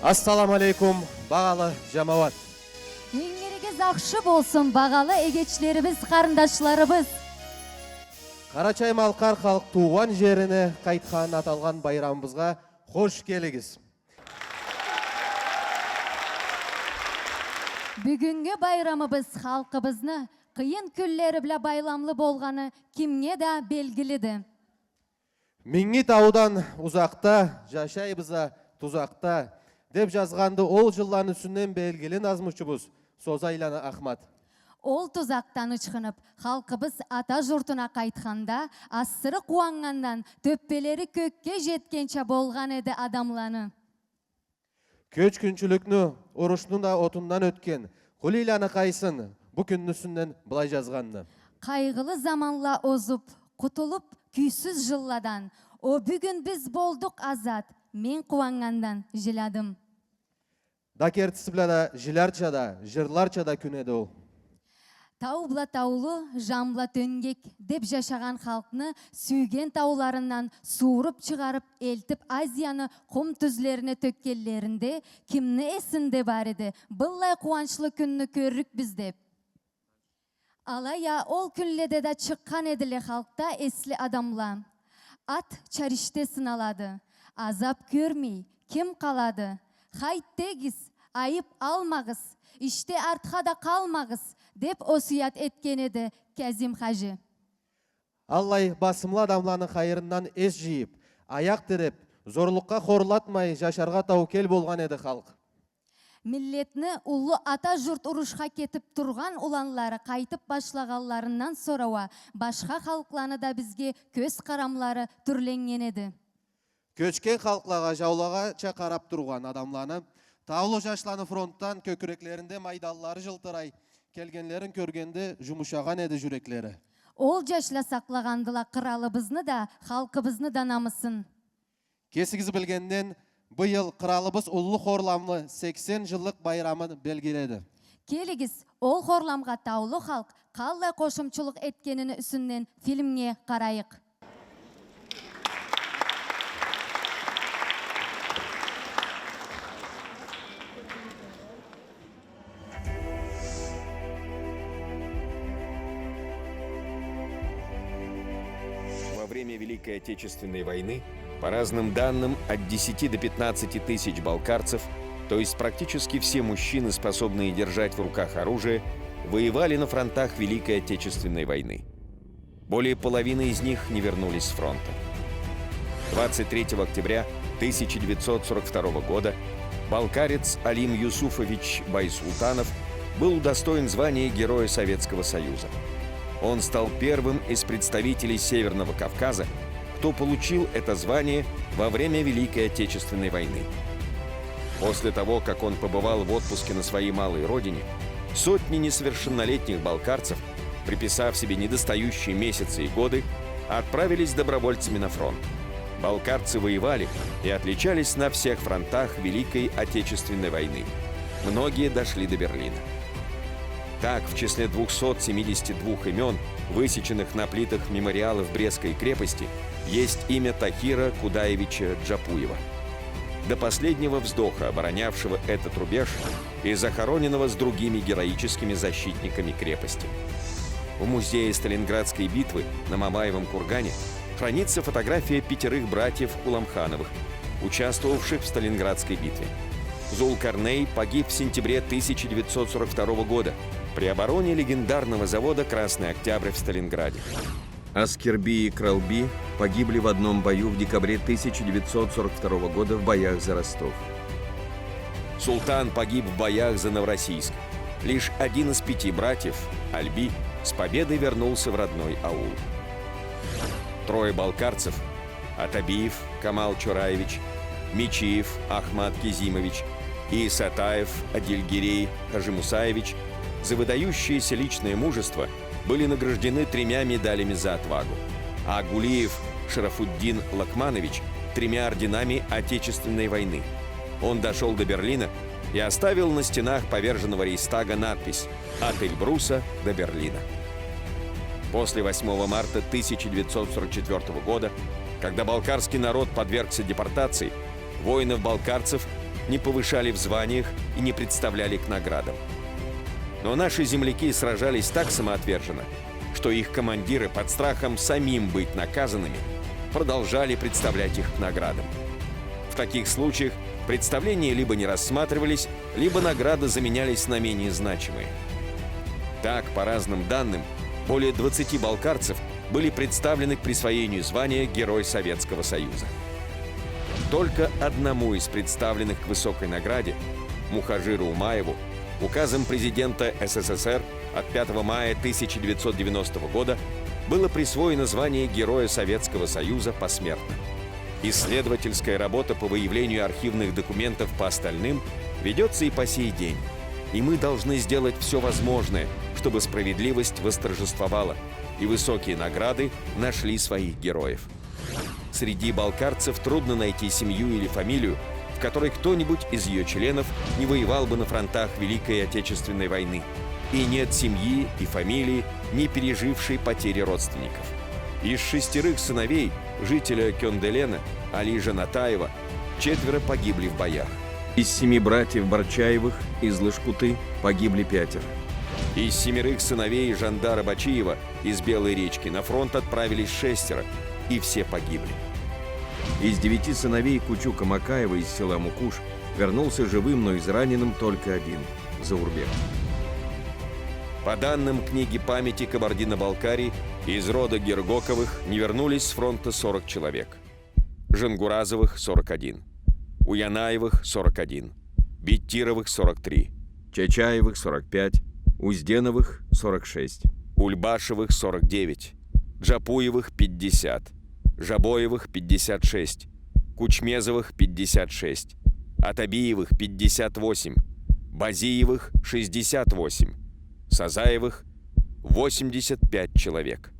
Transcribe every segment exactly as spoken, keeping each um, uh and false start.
Ассаламу алейкум, багъалы жамауат. Ингиригиз ахшы болсун, багъалы эгечлерибиз, къарындашларыбыз. Къарачай-малкъар халкъ туугъан жерине къайтханына аталгъан байрамыбызгъа хош келигиз. Бюгюннгю байрамыбыз халкъыбызны къыйын кюнлери бла байламлы болгъаны кимге да белгилиди. «Минги таудан узакъда, жашайбыз а тузакъда», — деп жазгъанды ол жылланы юсюнден белгили назмучубуз Созайланы Ахмат. Ол тузакъдан ычхынып, халкъыбыз ата журтуна къайтханда, асыры къууаннгандан тёппелери кёкге жетгенча болгъан эди адамланы. Кёчгюнчюлюкню, урушну да отундан ётген Къулийланы къайсын бу кюнню юсюнден былай жазгъанды. Къайгъылы заманла озуп, къутулуп, кюйсюз жылладан, о, бюгюн биз болдукъ азат, мен къууаннгандан жилядым. Да кертиси бла да жилярча да, жырларча да кюн эди ол. Тау бла таулу, жан бла тёнгек деп жашагъан халкъны сюйген тауларындан сууруп чыгъарып, элтип Азияны къум тюзлерине тёкгенлеринде, кимни эсинде бар эди быллай къууанчлы кюнню кёрюрюкбюз деп? Алай а ол кюнледе да чыкъгъан эдиле халкъда эсли адамла. Ат чаришде сыналады. Азап кёрмей ким къалады? Хайт дегиз, айып алмагъыз, ишде артха да къалмагъыз, деп осуят этген эди Кязим хажи. Аллай басымлы адамланы хайырындан эс жыйып, аякъ тиреп, зорлукъгъа хорлатмай жашаргъа таукел болгъан эди халкъ. Миллетни уллу Ата журт урушха кетип тургъан уланлары къайтып башлагъанларындан сора уа башха халкъланы да бизге кёз къарамлары тюрленнген эди. Кёчген халкълагъа жаулагъача къарап тургъан адамланы, таулу жашланы фронтдан кёкюреклеринде майданлары жылтырай келгенлерин кёргенде жумушагъан эди жюреклери. Ол жашла сакълагъандыла къралыбызны да, халкъыбызны да намысын. Кесигиз билгенден, быйыл къралыбыз уллу хорламлы сексен жыллыкъ байрамын белгиледи. Келигиз, ол хорламгъа таулу халкъ къаллай къошумчулукъ этгенини юсюнден фильмнге къарайыкъ. Во время Великой Отечественной войны, по разным данным, от десяти до пятнадцати тысяч балкарцев, то есть практически все мужчины, способные держать в руках оружие, воевали на фронтах Великой Отечественной войны. Более половины из них не вернулись с фронта. Двадцать третьего октября тысяча девятьсот сорок второго года балкарец Алим Юсуфович Байсултанов был удостоен звания Героя Советского Союза. Он стал первым из представителей Северного Кавказа, кто получил это звание во время Великой Отечественной войны. После того, как он побывал в отпуске на своей малой родине, сотни несовершеннолетних балкарцев, приписав себе недостающие месяцы и годы, отправились добровольцами на фронт. Балкарцы воевали и отличались на всех фронтах Великой Отечественной войны. Многие дошли до Берлина. Так, в числе двухсот семидесяти двух имён, высеченных на плитах мемориалов Брестской крепости, есть имя Тахира Кудаевича Джапуева, до последнего вздоха оборонявшего этот рубеж и захороненного с другими героическими защитниками крепости. В музее Сталинградской битвы на Мамаевом кургане хранится фотография пятерых братьев Куламхановых, участвовавших в Сталинградской битве. Зулкарней погиб в сентябре тысяча девятьсот сорок второго года при обороне легендарного завода «Красный Октябрь» в Сталинграде. Аскерби и Кралби погибли в одном бою в декабре тысяча девятьсот сорок второго года в боях за Ростов. Султан погиб в боях за Новороссийск. Лишь один из пяти братьев, Альби, с победой вернулся в родной аул. Трое балкарцев: Атабиев Камал Чораевич, Мичиев Ахмат Кизимович и Сатаев Адильгирей Хажимусаевич, за выдающееся личное мужество были награждены тремя медалями «За отвагу», а Гулиев Шарафуддин Лакманович — тремя орденами Отечественной войны. Он дошёл до Берлина и оставил на стенах поверженного Рейхстага надпись: «От Эльбруса до Берлина». После восьмого марта тысяча девятьсот сорок четвёртого года, когда балкарский народ подвергся депортации, воинов-балкарцев не повышали в званиях и не представляли к наградам. Но наши земляки сражались так самоотверженно, что их командиры под страхом самим быть наказанными продолжали представлять их к наградам. В таких случаях представления либо не рассматривались, либо награды заменялись на менее значимые. Так, по разным данным, более двадцати балкарцев были представлены к присвоению звания Герой Советского Союза. Только одному из представленных к высокой награде, Мухажиру Умаеву, указом президента С С С Р от пятого мая тысяча девятьсот девяностого года было присвоено звание Героя Советского Союза посмертно. Исследовательская работа по выявлению архивных документов по остальным ведётся и по сей день, и мы должны сделать всё возможное, чтобы справедливость восторжествовала и высокие награды нашли своих героев. Среди балкарцев трудно найти семью или фамилию, в которой кто-нибудь из её членов не воевал бы на фронтах Великой Отечественной войны. И нет семьи и фамилии, не пережившей потери родственников. Из шестерых сыновей жителя Кёнделена Али Жанатаева четверо погибли в боях. Из семи братьев Барчаевых из Лышкуты погибли пятеро. Из семерых сыновей Жандара Бачиева из Белой Речки на фронт отправились шестеро, и все погибли. Из девяти сыновей Кучука Макаева из села Мукуш вернулся живым, но израненным только один — Заурбек. По данным книги памяти Кабардино-Балкарии, из рода Гергоковых не вернулись с фронта сорок человек. Жангуразовых — сорок один, Уянаевых — сорок один, Биттировых — сорок три, Чачаевых — сорок пять, Узденовых — сорок шесть, Ульбашевых — сорок девять, Джапуевых — пятьдесят, Жабоевых — пятьдесят шесть, Кучмезовых — пятьдесят шесть, Атабиевых — пятьдесят восемь, Базиевых — шестьдесят восемь, Сазаевых — восемьдесят пять человек.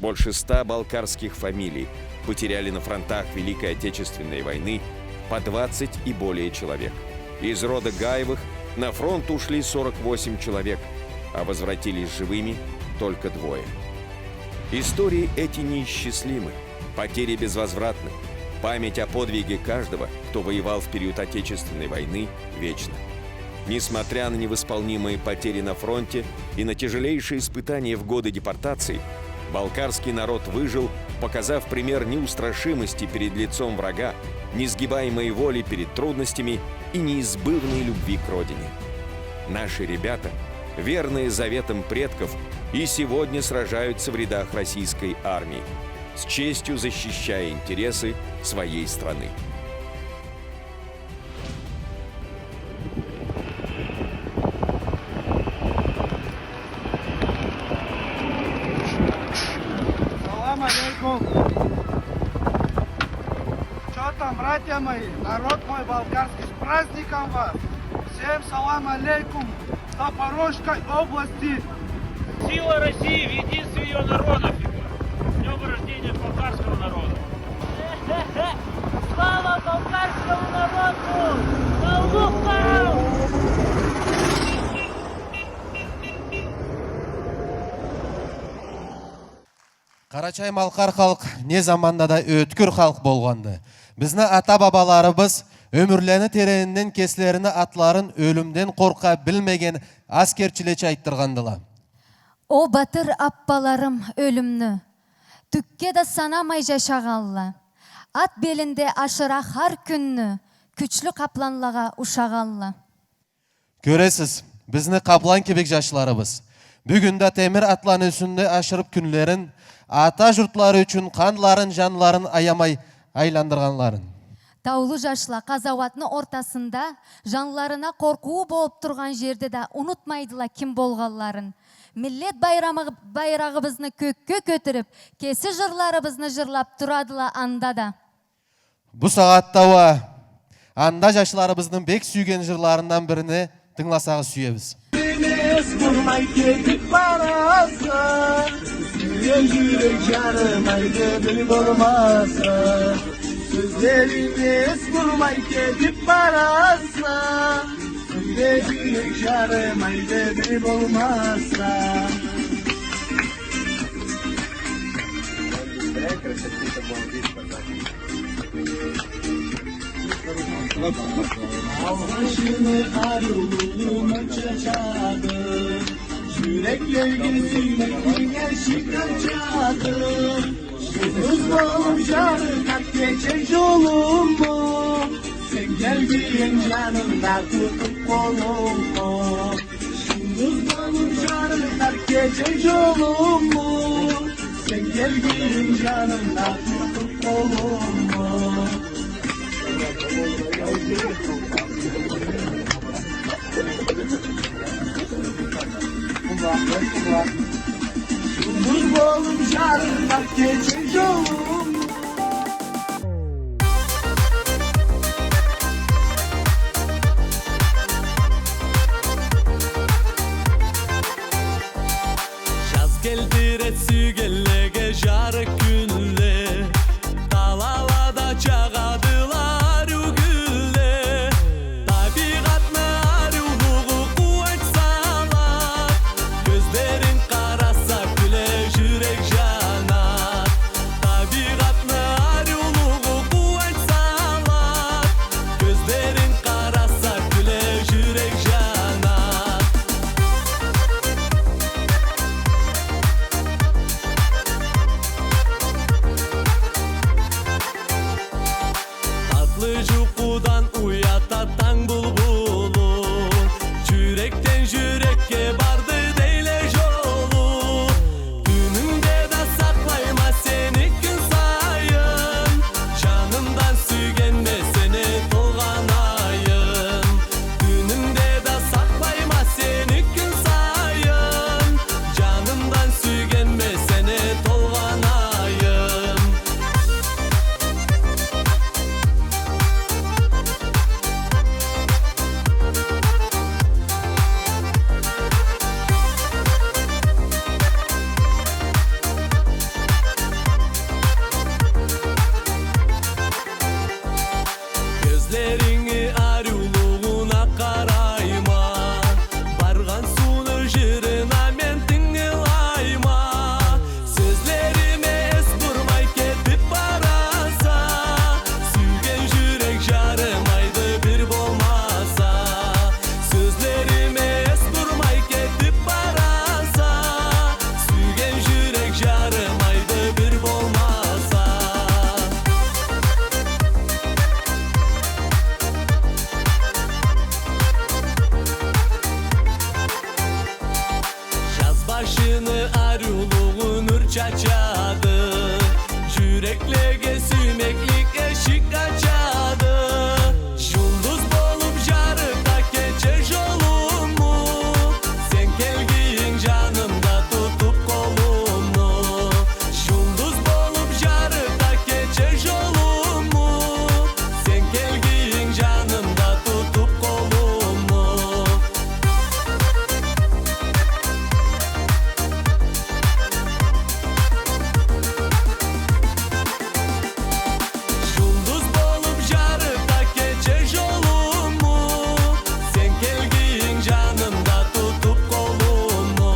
Больше ста балкарских фамилий потеряли на фронтах Великой Отечественной войны по двадцать и более человек. Из рода Гаевых на фронт ушли сорок восемь человек, а возвратились живыми только двое. Истории эти неисчислимы, потери безвозвратны. Память о подвиге каждого, кто воевал в период Отечественной войны, вечна. Несмотря на невосполнимые потери на фронте и на тяжелейшие испытания в годы депортации, балкарский народ выжил, показав пример неустрашимости перед лицом врага, несгибаемой воли перед трудностями и неизбывной любви к родине. Наши ребята, верные заветам предков, и сегодня сражаются в рядах российской армии, с честью защищая интересы своей страны. Салам алейкум. Чё там, братья мои, народ мой балкарский, с праздником вас! Всем салам алейкум! Запорожской области. Сила России в единстве её народов. С днём рождения балкарского народа! Слава балкарскому народу! Саулукъ! Къарачай-малкъар халкъ не заманда да ёткюр халкъ болгъанды. Бизни ата-бабаларыбыз ёмюрлени теренинден кеслерини атларын ёлюмден къоркъа билмеген аскерчилеча айтдыргъандыла. О батыр аппаларым ёлюмню тюкге да санамай жашагъанла. Ат белинде ашыра хар кюнню кючлю къапланлагъа ушагъанла. Кёресиз, бизни къаплан кибик жашларыбыз бюгюн да темир атланы юсюнде ашырып кюнлерин, ата журтлары ючюн къанларын, жанларын аямай айландыргъанларын. Таулу жашла къазауатны ортасында жанларына къоркъуу болуп тургъан жерде да унутмайдыла ким болгъанларын. Миллет байрамы-, байрагъыбызны кёкге кётюрюп, кеси жырларыбызны жырлап турадыла анда да. Бу сагъатда уа анда жашларыбызны бек сюйген жырларындан бирини тынгыласагъыз сюебиз. Эс бурмай кетип бараса, сюйген жюрек жарымай дебир болмаса. Сёзлеринг эс бурмай кетип бараса, сюйген жюрек жарымай дебир болмаса. Алгъашны ариулугъу нур чачады, жюреклеге сюймеклик эшик ачады. Жулдуз болуп жарыкъ кече жолуму, сен келгинчи жанымда тутуп къолуму. Жулдуз болуп жарыкъ кече жолуму, сен келгинчи жанымда тутуп къолуму. Жулдуз болуп жарыкъ кече жолуму. Жаз келтирет сюйгенлеге жарыкъ кюнле, талалада чагъадыла ариу гюлле. Табигъатны ариулугъу къууанч салат, кёзлеринг къараса кюле, жюрек жанат. Табигъатны ариулугъу къууанч салат, кёзлеринг къараса кюле, жюрек жанат. Татлы жукъудан уята танг булбулу, жюрекден жюрекге барды дейле жолу. Тюнюмде да сакълайма сени кюн сайын, жанымдан сюйгенме сени толгъанайын. Тюнюмде да сакълайма сени кюн сайын, жанымдан сюйгенме сени толгъанайын. Кёзлеринги ариулугъуна къарайма, баргъан сууну жырына мен тынгылайма. Сёзлериме эс бурмай кетип бараса, сюйген жюрек жарымайды бир болмаса. Сёзлериме эс бурмай кетип бараса, сюйген жюрек жарымайды бир болмаса. Жаз башыны ариулугъу нур чачады, жюреклеге сюймеклик эшик ачады. Жулдуз болуп жарыкъ да кече жолуму, сен келгинчи жанымда тутуп къолуму. Жулдуз болуп жарыкъ да кече жолуму, сен келгинчи жанымда тутуп къолуму. Жулдуз болуп жарыкъ да кече жолуму, сен келгинчи жанымда тутуп къолуму.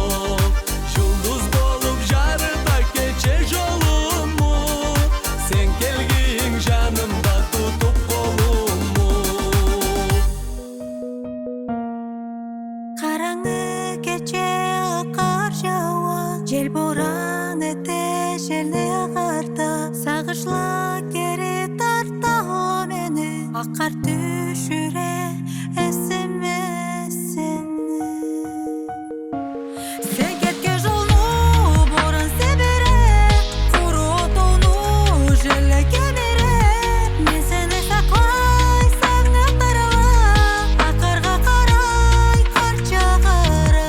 Жулдуз болуп жарыкъ да кече жолуму, сен келгинчи жанымда тутуп къолуму. Къарангы кече къар жауа, жел боран эте, желни агъарта, сагъышла кери тарта мени, акъ къар тюшюре эсиме сени. Сен кетген жолну боран себере, къуру тауну жел кемире. Мен сени сакълай, санга къарала, акъ къаргъа къарай къар чагъара.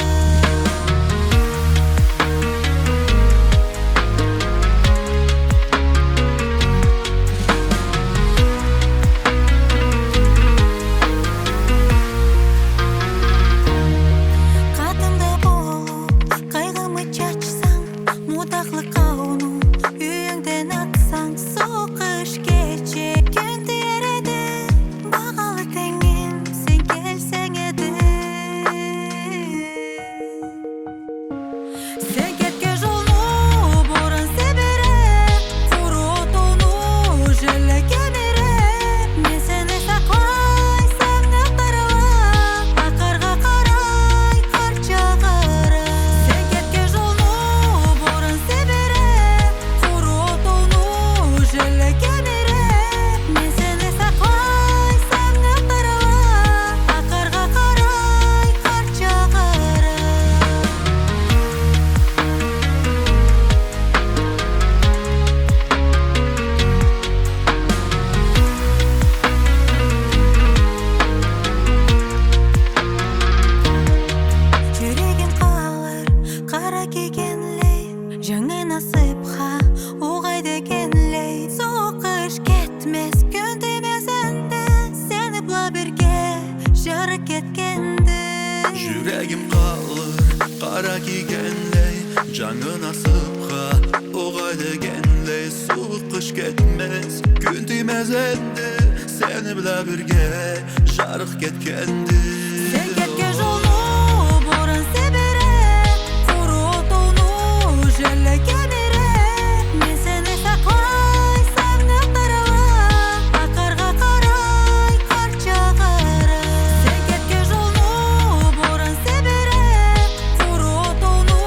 Жангы насыпха угъай дегенлей, сууукъ къыш кетмез, кюн тиймез энди, сени бла бирге жарыкъ кетгенди. Жюрегим къалыр къара кийгенлей, жангы насыпха угъай дегенлей, сууукъ къыш кетмез, кюн тиймез энди, сени бла бирге жарыкъ кетгенди. Сен кетген жолну боран себере, къуру отоуну желле кемире. Мен сени сакълай, сагъынып турама, акъыргъа къарай къар чагъырып. Сен кетген жолну боран себере, къуру отоуну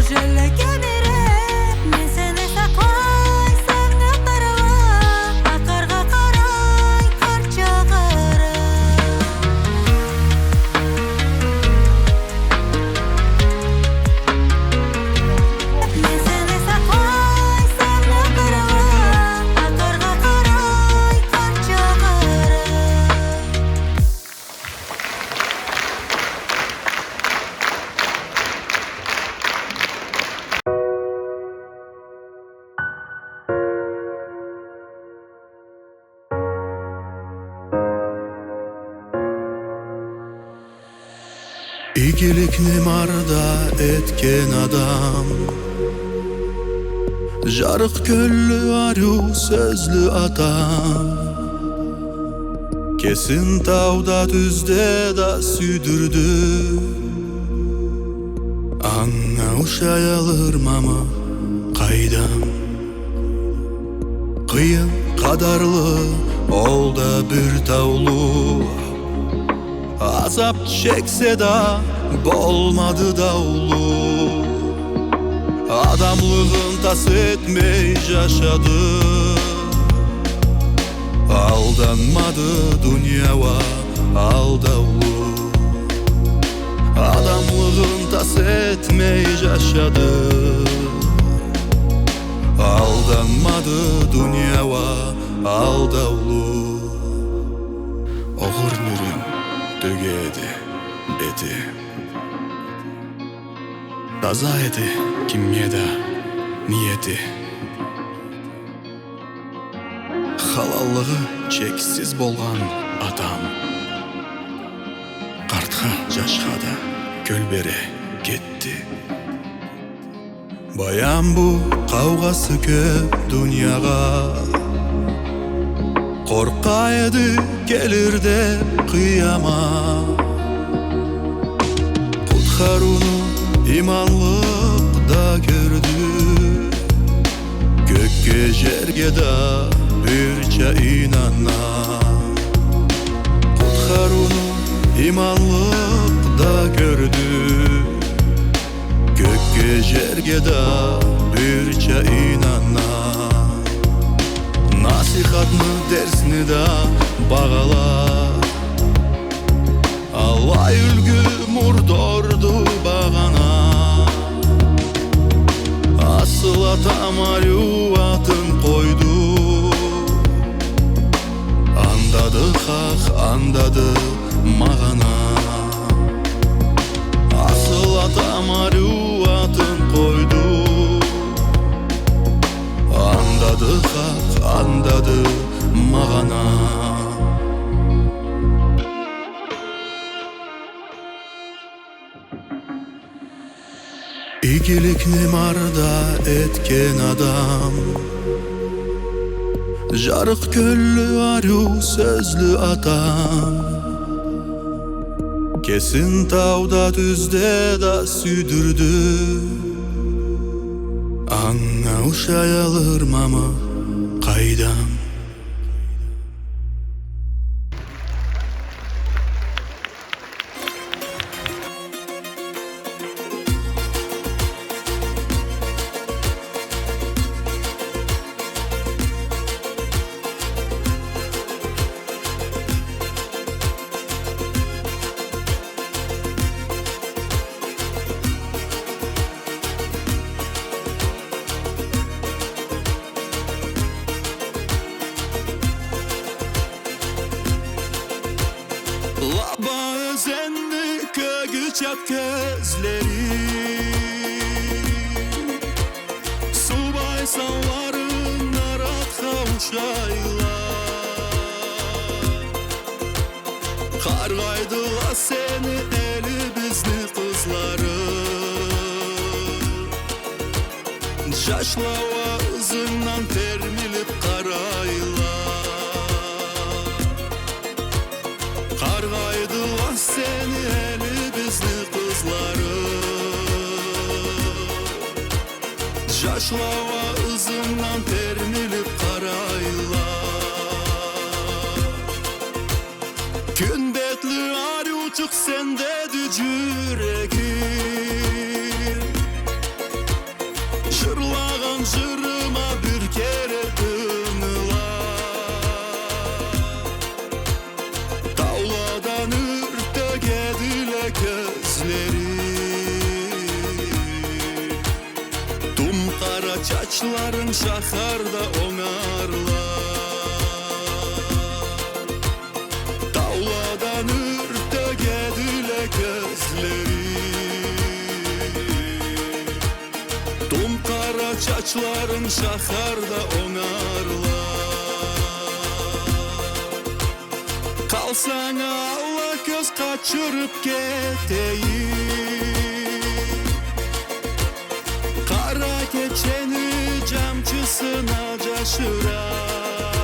желле кемире. Мен сени сакълай, сагъынып турама, акъыргъа къарай къар чагъырып. Мен сени сакълай, сагъынып турама, акъыргъа къарай къар чагъырып. Игиликни марда этген адам, жарыкъ кёллю, ариу сёзлю атам. Кесин тауда, тюзде да сюйдюрдю. Анга ушаялырмамы къайдам? Къыйын къадарлы ол да бир таулу. Азап чексе да, болмады даулу. Адамлыгъын тас этмей жашады. Алданмады дуния уа алдаулу. Адамлыгъын тас этмей жашады. Алданмады дуния уа алдаулу. Огъур нюрюн тёге эди бети. Таза эди кимге да ниети. Халаллыгъы чексиз болгъан атам къартха, жашха да кёл бере кетди. Баям бу къаугъасы кёп дуниягъа, къоркъа эди келир деп къыямат. Къутхарыуну иманлыкъ да кёрдю, кёкге, жерге да бирча ийнана. Къутхарыуну иманлыкъ да кёрдю, кёкге, жерге да бирча ийнана. Насихатны, дерсни да багъала. Алай юлгю мурдорду багъана. Асыл атам ариу атын къойду. Андады хакъ, андады магъана. Асыл атам ариу атын къойду. Андады хакъ, андады магъана. Игиликни марда этген адам, жарыкъ кёллю, ариу сёзлю атам, кесин тауда, тюзде да сюйдюрдю. Анга ушаялырмамы къайдам? къаргъайдыла сени элибизни къызлары. Джашла уа ызынгдан термилиб къарайла. Къаргъайдыла сени элибизни къызлары. Джашла уа ызынгдан термилиб къарайла. Кюн бетли ариучукъ сендеди джюрегим. Джырлагъан джырыма бир кере тынгыла. Тауладан юртегедиле кёзлеринг. Тум къара чачларынг шахарда онгарла. Тауладан юртегедиле кёзлеринг. Тум къара чачларынг шахарда онгарла. Къалсанг ала кёз къачырыб кетейим. Къара кечени джамчысына джашыраб,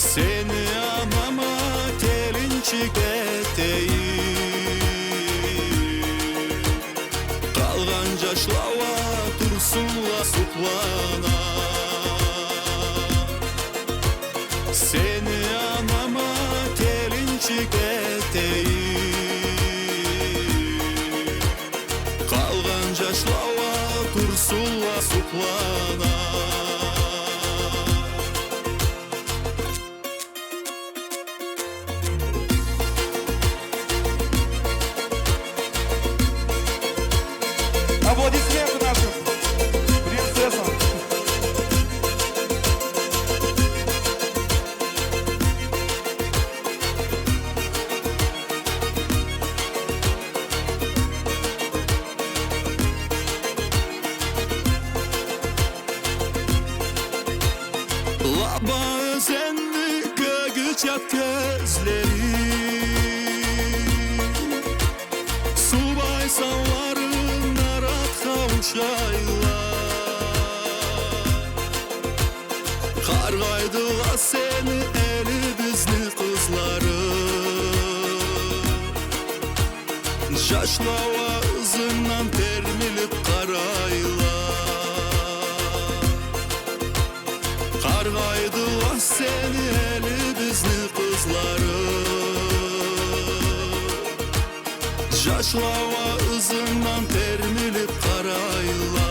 сени анама келинчик этейим. Къалгъан джашла уа турсунла сукъланыб, сени анама келинчик этейим. Къалгъан джашла уа турсунла сукъланыб. Аплодисменты нашим принцессам. Лаба ёзенни кёгю чат кёзлери, субай санларын Аратха ушайла. Къаргъайдыла сени элибизни къызлары. Джашла уа ызынгдан термилиб къарайла. Къаргъайдыла сени элибизни къызлары. Джашла уа ызынгдан термилиб къарайла.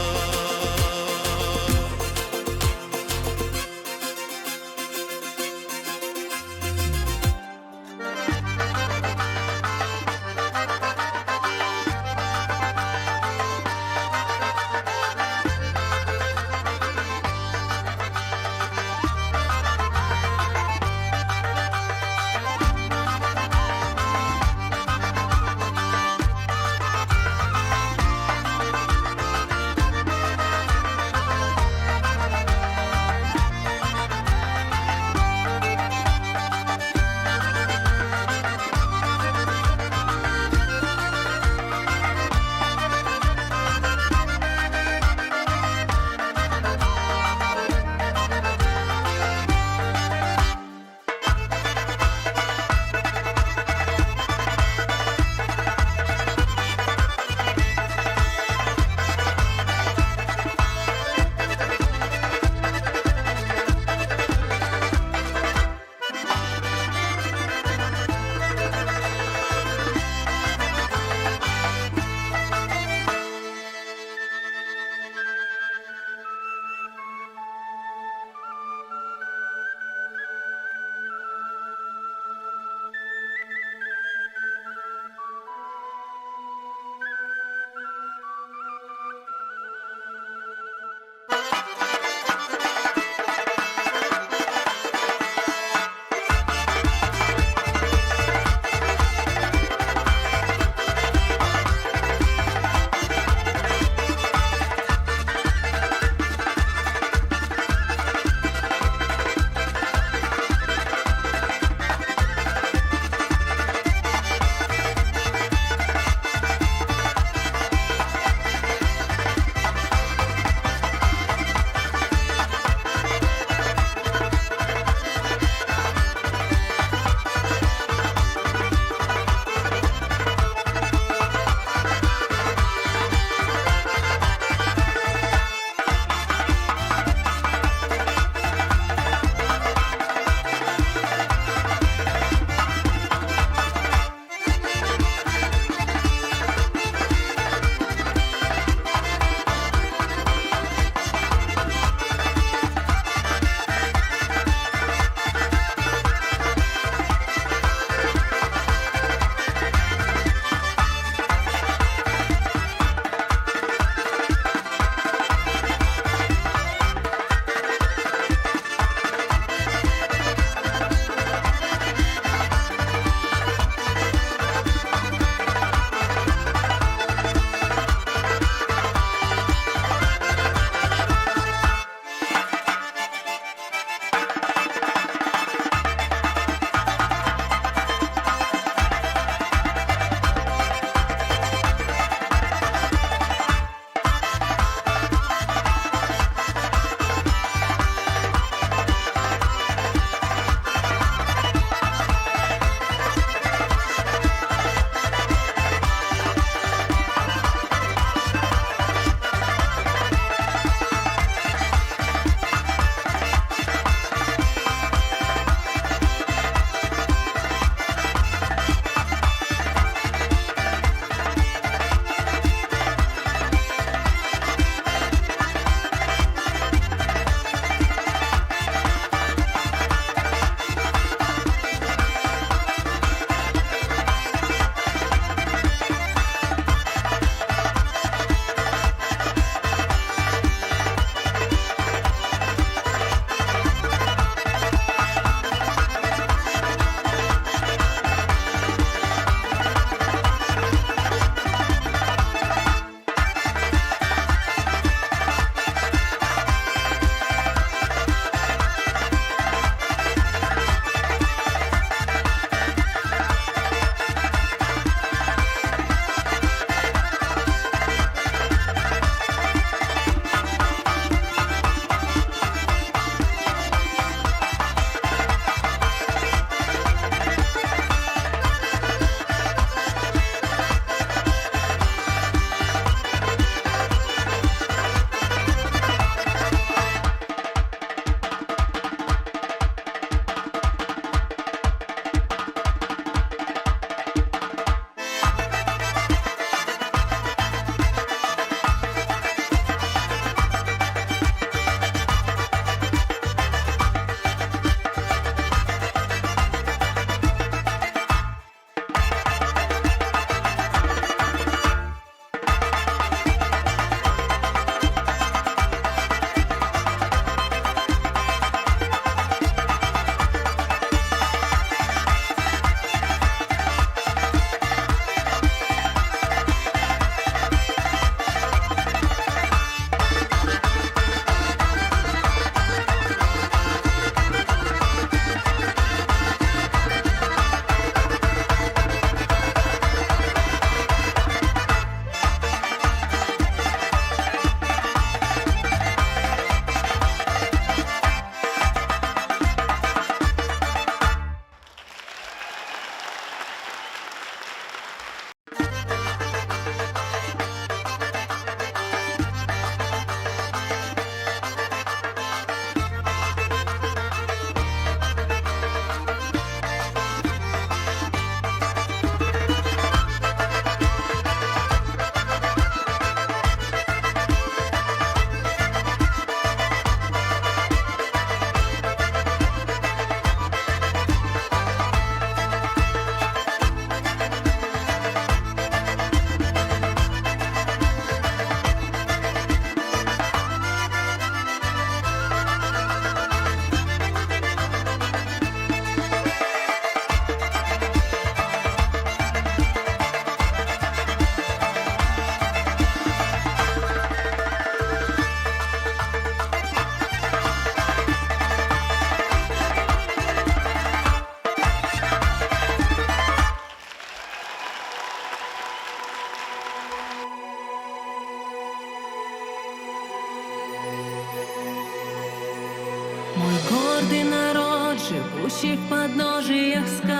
Гордый народ, живущий в подножиях скал,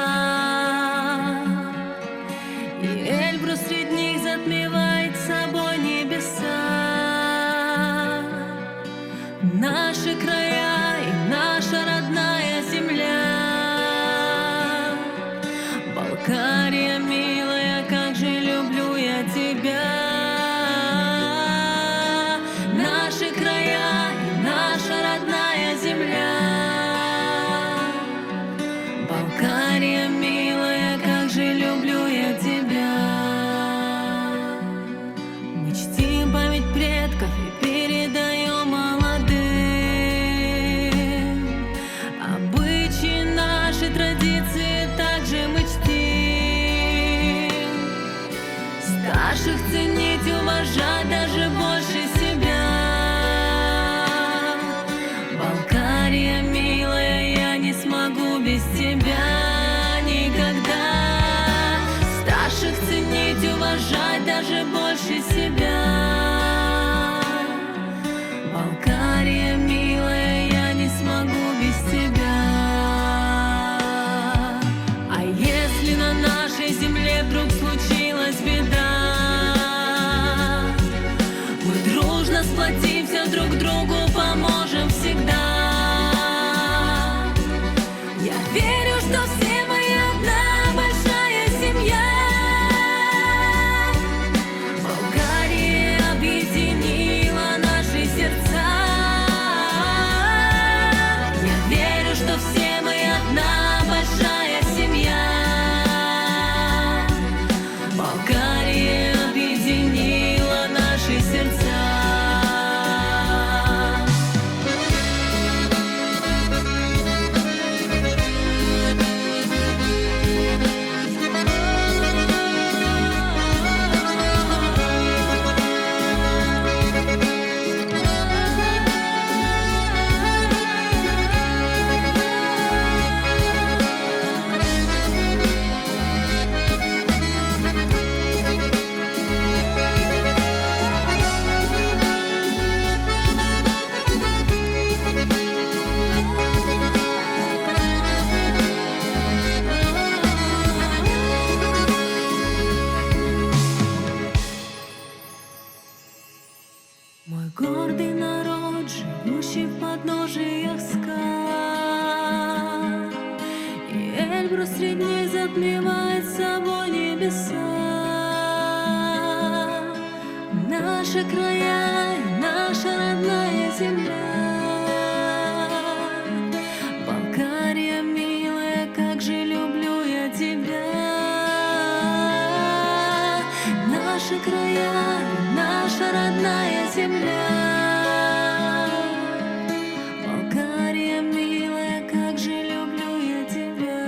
и Эльбрус среди них затмевает собой небеса. Наши края и наша родная земля. Балкария, милая, как же люблю я тебя. Наши края и наша родная земля. Балкария, милая, как же люблю я тебя. Мы чтим память предков и передаём молодым обычаи, наши традиции также мы чтим. Старших ценить, уважать даже больше себя. Балкария, милая, я не смогу без тебя никогда. Старших ценить, уважать даже больше себя. Балкария, милая, я не смогу без тебя. А если на нашей земле вдруг случилась беда, мы дружно сплотимся, друг другу поможем всегда. Я верю, что все мы одна большая семья. Балкария объединила наши сердца. Я верю, что все мы одна большая семья. Балкария объединила наши сердца. Мой гордый народ, живущий в подножиях скал, и Эльбрус среди них затмевает собой небеса. Наши края и наша родная земля. Балкария, милая, как же люблю я тебя. Наши края и наша родная земля. Балкария, милая, как же люблю я тебя.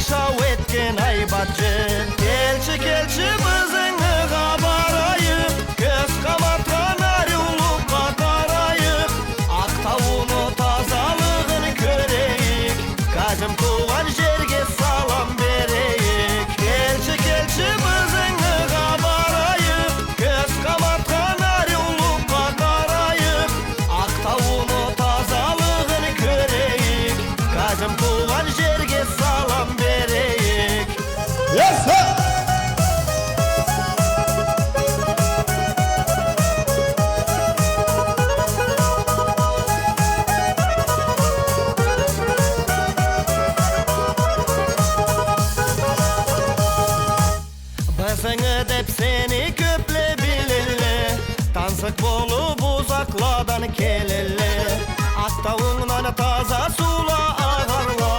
Чау этген айбат джер. Келчи, келчи, бизин ыгъа барайыкъ, кёз къаматхан ариулукъгъа къарайыкъ. Акъ тауну тазалыгъын кёрейик, къадим туугъан джерге салам берейик. Келчи, келчи, бизин ыгъа барайыкъ, кёз къаматхан ариулукъгъа къарайыкъ. Акъ тауну тазалыгъын кёрейик, къадим туугъан джерге салам берейик. Эсе! Бизинги деп сени кёпле билелле, тансыкъ болуп узакъладан келелле. Акъ таунгдан таза суула агъарла,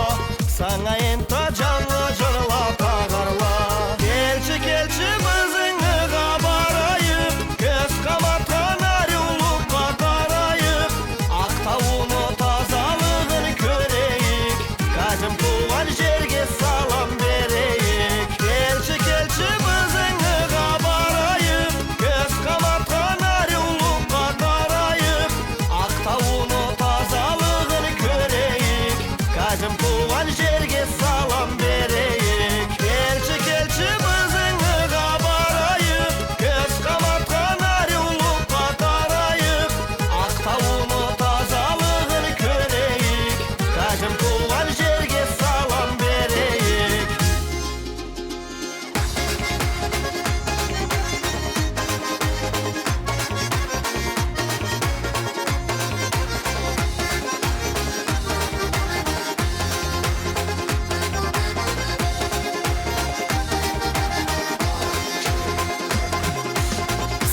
санга энтда джангы джырла тагъарла. Келчи, келчи, бизин ыгъа барайыкъ, кёз къаматхан ариулукъгъа къарайыкъ. Акъ тауну тазалыгъын кёрейик, къадим туугъан джерге салам берейик. Келчи, келчи, бизин ыгъа барайыкъ, кёз къаматхан ариулукъгъа къарайыкъ. Акъ тауну тазалыгъын кёрейик, къадим туугъан джерге салам берейик. Келчи, келчи, бизин ыгъа барайыкъ, кёз къаматхан ариулукъгъа къарайыкъ. Акъ тауну тазалыгъын кёрейик, къадим туугъан джерге салам берейик.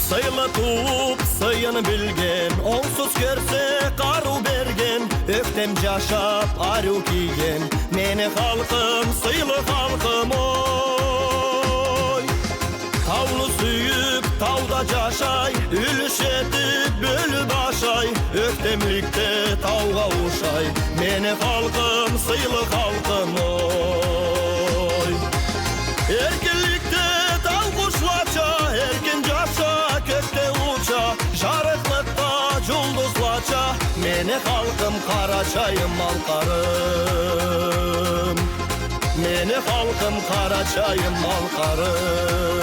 Сыйлы тууп, сыйын билген, онгсуз кёрсе, къарыу берген, ёхтем джашап, ариу кийген, мени халкъым, сыйлы халкъым, ой. Тауну сюйюп, тауда джашай, юлюш этип, бёлюп ашай, ёхтемликде таугъа ушай, мени халкъым, сыйлы халкъым, ой. Эркинликде тау къушлача, эркин джаша, кёкде уча, джарыкълыкъда джулдузлача, мени халкъым, Къарачайым, Малкъарым. Мени халкъым, Къарачайым, Малкъарым.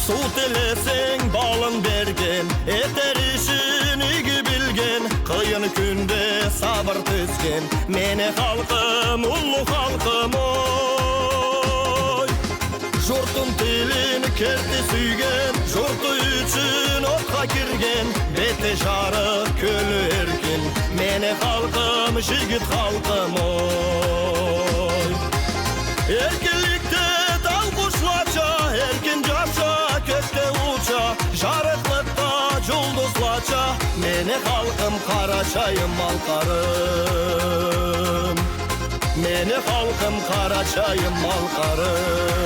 Суу тилесенг, балын берген, этер ишин иги билген, къыйын кюнде сабыр тюзген, мени халкъым, уллу халкъым, ой. Джуртун, тилин керти сюйген, джурту ючюн отха кирген, бети джарыкъ, кёлю эркин, мени халкъым, джигит халкъым, ой. Эркинликде тау къушлача, эркин джаша, кёкде уча, джарыкълыкъда джулдузлача, мени халкъым, Къарачайым, Малкъарым. Мени халкъым, Къарачайым, Малкъарым.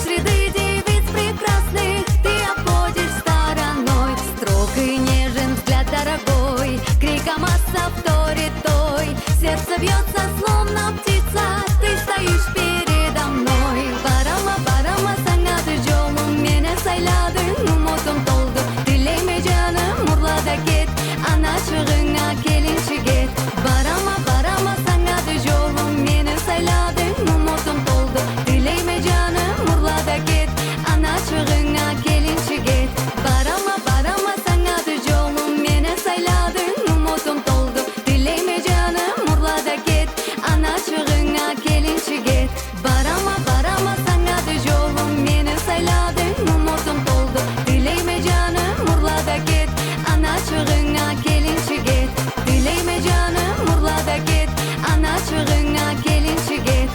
Среды девиц прекрасных ты обходишь стороной. Строгий, нежен взгляд дорогой, криком аса вторит той. Сердце бьётся, словно птица, ты стоишь передо мной. Барама, барама, санга да джолум, мени сайладынг, умутум толду. Тилейме, джаным, урла да кет, аначыгъынга келинчик эт. Барама, барама, санга да джолум, мени сайладынг, умутум толду. Тилейме, джаным, урла да кет, аначыгъынга келинчик эт. Барама, барама, санга да джолум, мени сайладынг, умутум толду. Тилейме, джаным, урла да кет, аначыгъынга келинчик эт. Барама, барама, санга да джолум, мени сайладынг, умутум толду. Тилейме, джаным, урла да кет, аначыгъынга келинчик эт. Тилейме, джаным, урла да кет, аначыгъынга келинчик эт.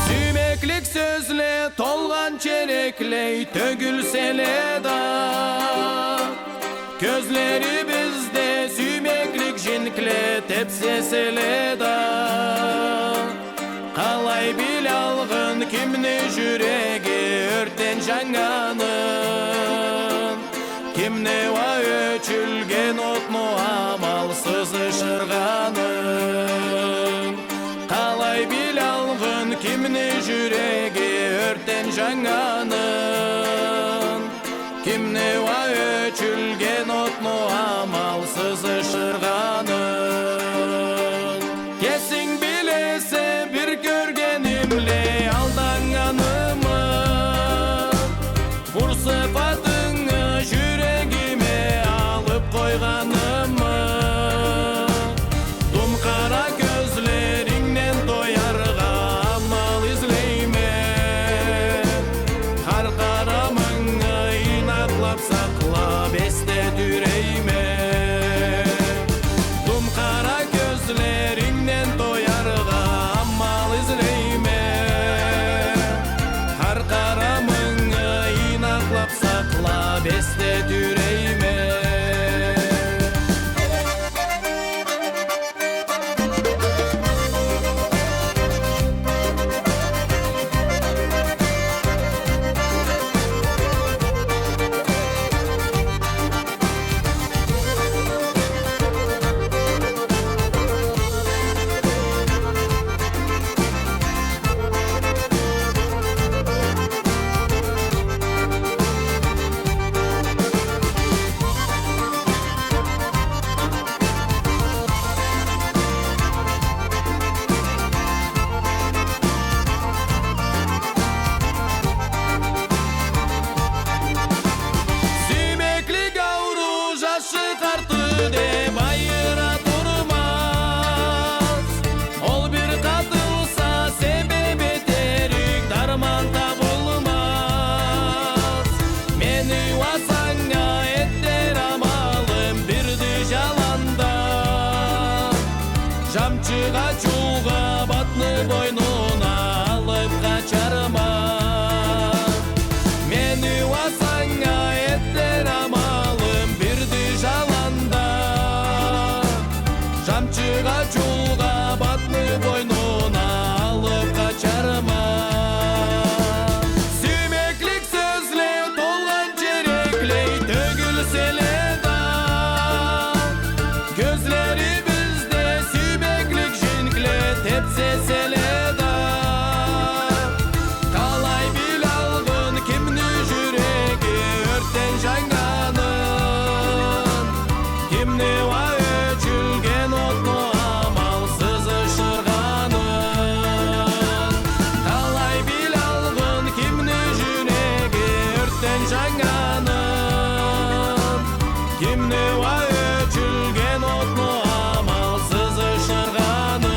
Сюймеклик сёзле толгъан череклей тёгюлселе да, кёзлерибизде сюймеклик джинкле тепсеселе да, къалай билалгъын кимни джюреги ёртден джаннганын? Кимни уа ёчюлген отну амалсыз ышыргъанын? Къалай билалгъын кимни джюреги ёртден джаннганын? Кимни уа ёчюлген отну амалсыз ышыргъанын? Кесинг билесе, бир кёргенимле алданнганымы? Хур сыфатынгы джюрегиме алып къойгъанымы? Дум къара кёзлерингден тояргъа амал излейме. Хар къарамынгы ийнакълап сакълап эсде тюрейме. Дум къара кёзлерингден тояргъа амал излейме. Хар къарамынгы ийнакълап сакълап эсде тюрейме. Сюймеклик ауру, жашы-къарты деп айыра турмаз. Ол бир къатылса, себеп этерик дарман табылмаз. Мени уа санга этдир амалым бирди жаланда. Жамчыгъа чулгъап, атны бойнуна алып къачарма. Мени уа санга этдир амалым бирди жаланда. Жамчыгъа чулгъап, атны бойнуна алып къачарма. Сюймеклик сёзле толгъан череклей тёгюлселе да, кёзлерибизде сюймеклик жинкле тепсеселе да, къалай билалгъын кимни жюреги ёртден жаннганын, кимни уа ёчюлген отну амалсыз ышыргъанын, къалай билалгъын кимни жюреги ёртден жаннганын, кимни уа ёчюлген отну амалсыз ышыргъанын.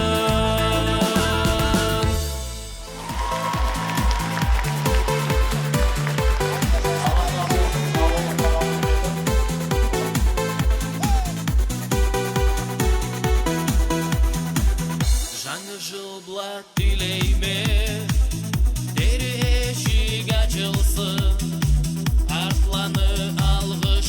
Жангы жыл бла тилейме, дери эшик ачылсын, артланы алгъыш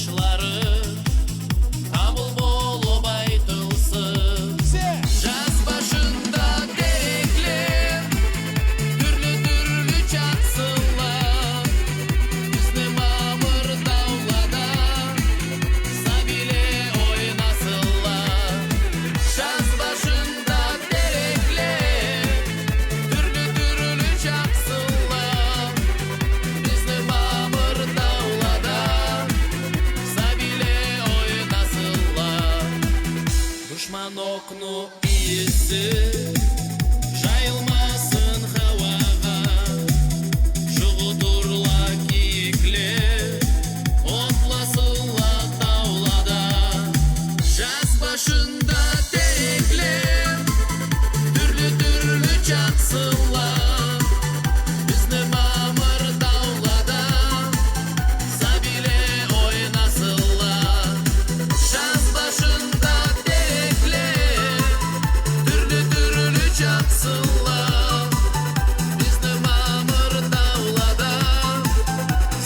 Жайылмасын хауагъа, жугъутурла кийикле, отласынла таулада. Жаз башында терекле тюрлю-тюрлю чакъсынла, бизни мамыр таулада сабийле ойнасынла. Жаз башында терекле тюрлю-тюрлю чакъсынла, бизни мамыр таулада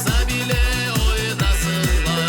сабийле ойнасынла.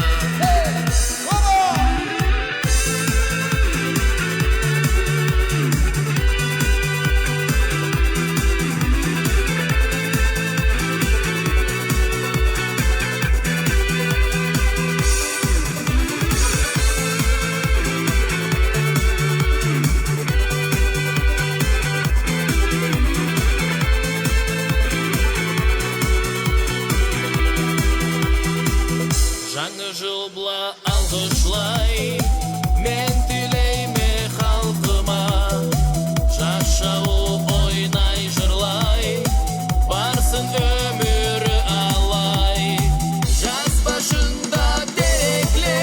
Жангы жыл бла алгъышлай мен тилейме халкъыма, жашау ойнай, жырлай барсын ёмюрю алай. Жаз башында терекле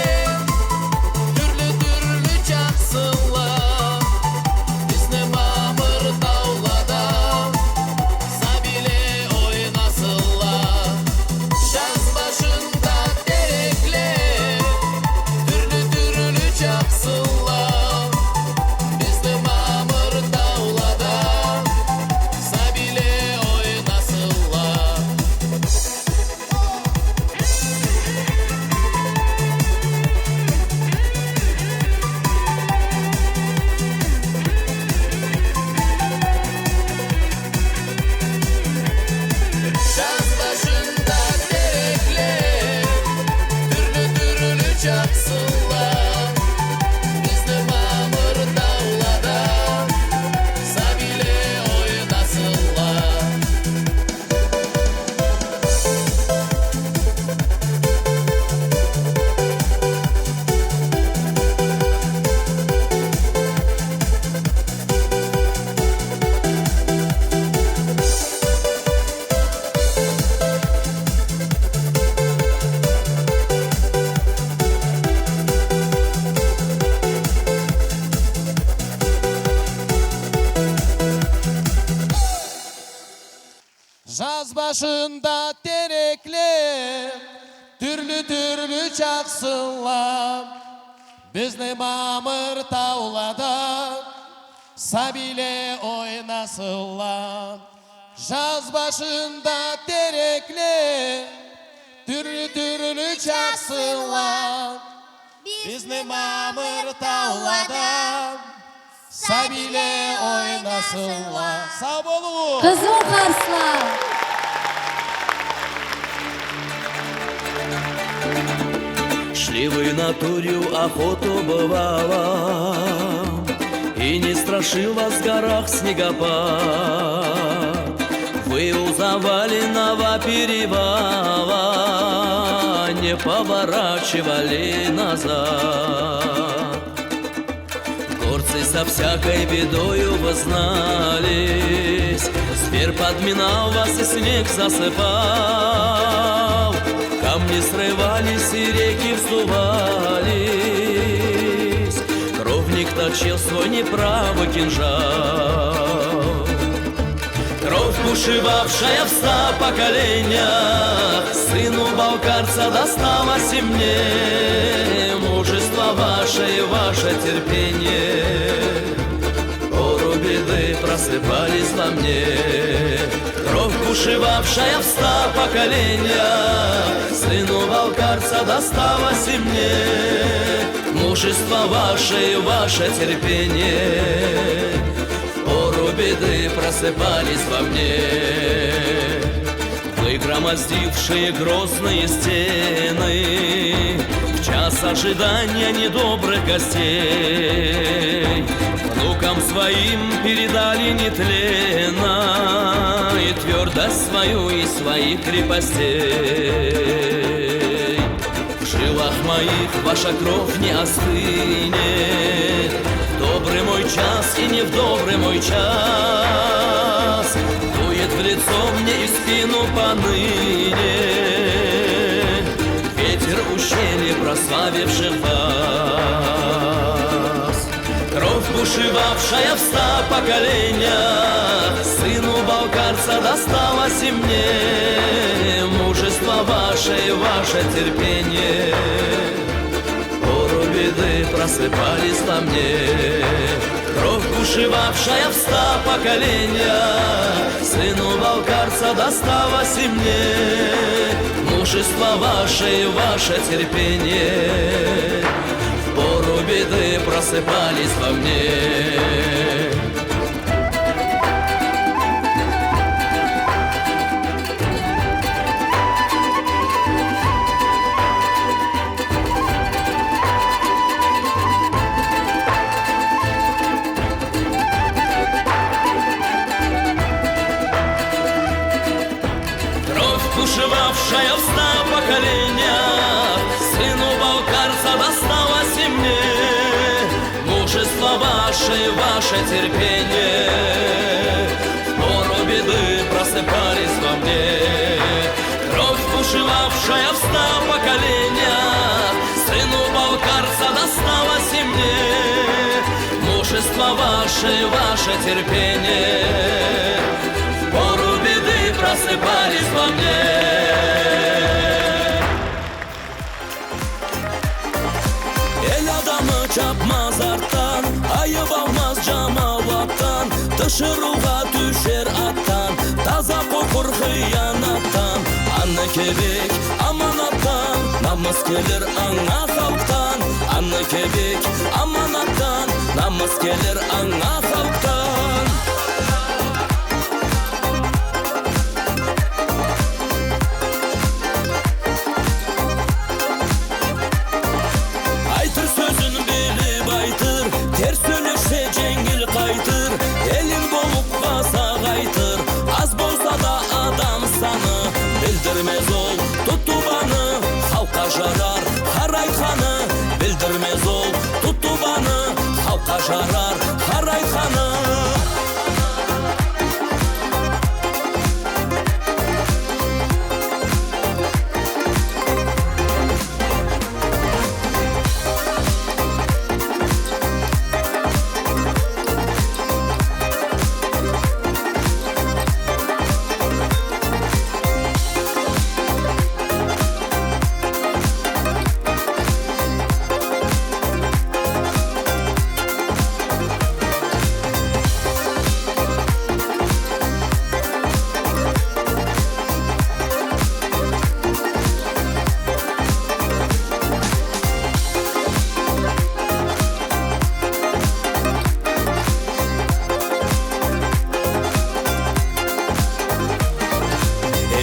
тюрлю-тюрлю чакъсынла, бизни мамыр таулада сабийле ойнасынла. Жаз башында терекле тюрлю-тюрлю чакъсынла, бизни мамыр таулада сабийле ойнасынла. Жаз башында терекле тюрлю-тюрлю чакъсынла, бизни мамыр таулада сабийле ойнасынла. Жаз башында терекле тюрлю-тюрлю чакъсынла, бизни мамыр таулада сабийле ойнасынла. Жаз башында терекле тюрлю-тюрлю чакъсынла, бизни мамыр таулада сабийле ойнасынла. Сау болугъуз. Къызыл къарсла. Шли вы на турью охоту, бывало, и не страшил вас в горах снегопад. Вы у Заваленного перевала не поворачивали назад. Горцы со всякой бедою вы знались, зверь подминал вас и снег засыпал. Камни срывались и реки вздувались, кровник точил свой неправый кинжал. Кровь, бушевавшая в ста поколениях, сыну балкарца досталась и мне. Мужество ваше и ваше терпение, пору беды просыпались во мне. Кровь, бушевавшая в ста поколениях, сыну балкарца досталась и мне. Мужество ваше и ваше терпение, пору беды просыпались во мне. Вы громоздившие грозные стены в час ожидания недобрых гостей, внукам своим передали нетленной твёрдость свою и своих крепостей. В жилах моих ваша кровь не остынет, в Добрый мой час и не в добрый мой час дует в лицо мне и в спину поныне ветер ущелий прославивших вас. Кровь, бушевавшая в ста поколениях, сыну балкарца, досталась и мне. Мужество ваше и ваше терпение в пору беды просыпались во мне. Кровь, бушевавшая в ста поколениях, сыну балкарца, досталась и мне. Мужество ваше и ваше терпение в пору беды просыпались во мне. Кровь, бушевавшая в ста поколениях, сыну балкарца, досталась и мне. Мужество ваше и ваше терпение в пору беды просыпались во мне. Кровь, бушевавшая в ста поколениях, сыну балкарца, досталась и мне. Мужество ваше и ваше терпение в пору беды просыпались во мне. Эл адамы чапмаз артдан, айыб алмаз джамауатдан, тиширыугъа тюшер атдан, таза къоркъур хыянатдан. Аны кибик аманатдан намыс келир анга халкъдан, аны кибик аманатдан намыс келир анга халкъдан. Айтыр сёзюн билиб айтыр, терс сёлешсе, дженгил къайтыр, элин болуб баса къайтыр. Аз болса да адам саны, билдирмез ол тутубаны, халкъгъа жарар хар айтханы. Билдирмез ол тутубаны, халкъгъа жарар хар айтханы.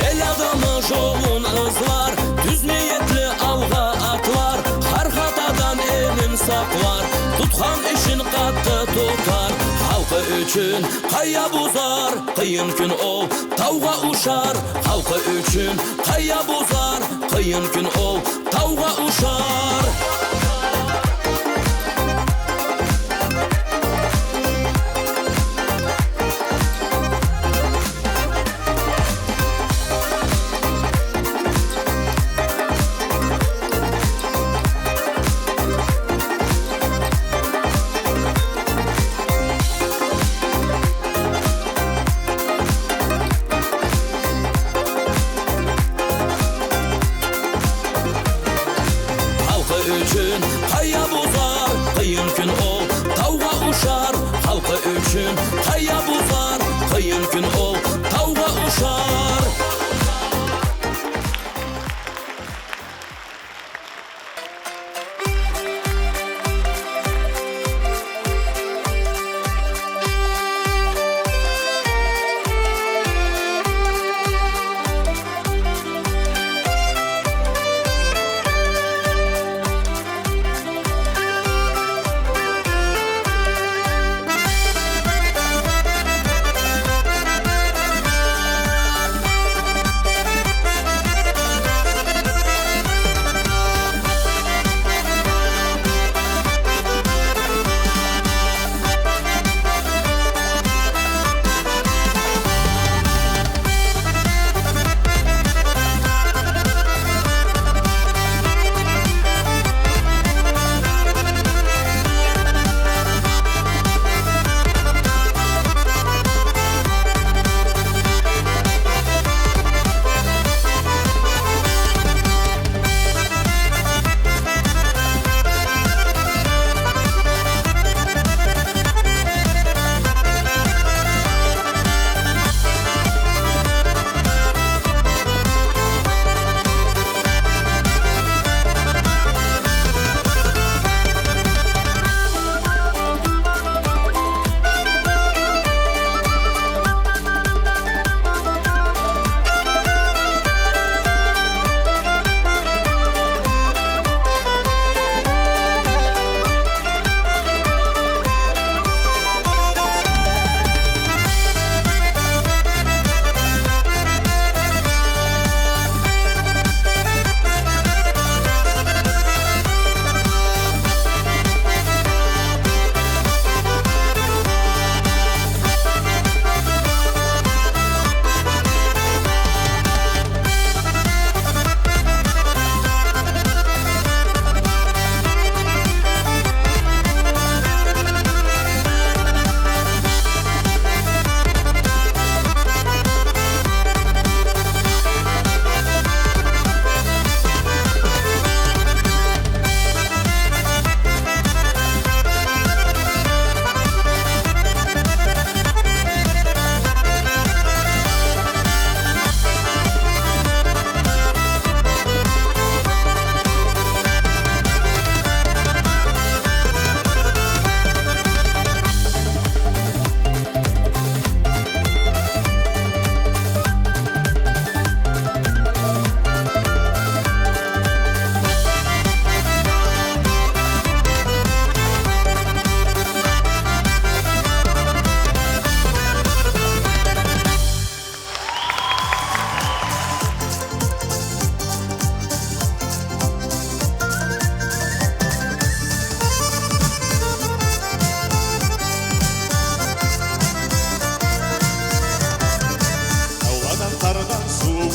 Эл адамы джолун ызлар, тюз ниетли алгъа атлар, хар хатадан элин сакълар, тутхан ишин къаты тутар. Халкъы ючюн къая бузар, къыйын кюн ол таугъа ушар. Халкъы ючюн къая бузар, къыйын кюн ол таугъа ушар. Халкъы ючюн къая бузар, къыйын кюн ол таугъа ушар. Халкъы ючюн къая бузар, къыйын кюн ол таугъа ушар.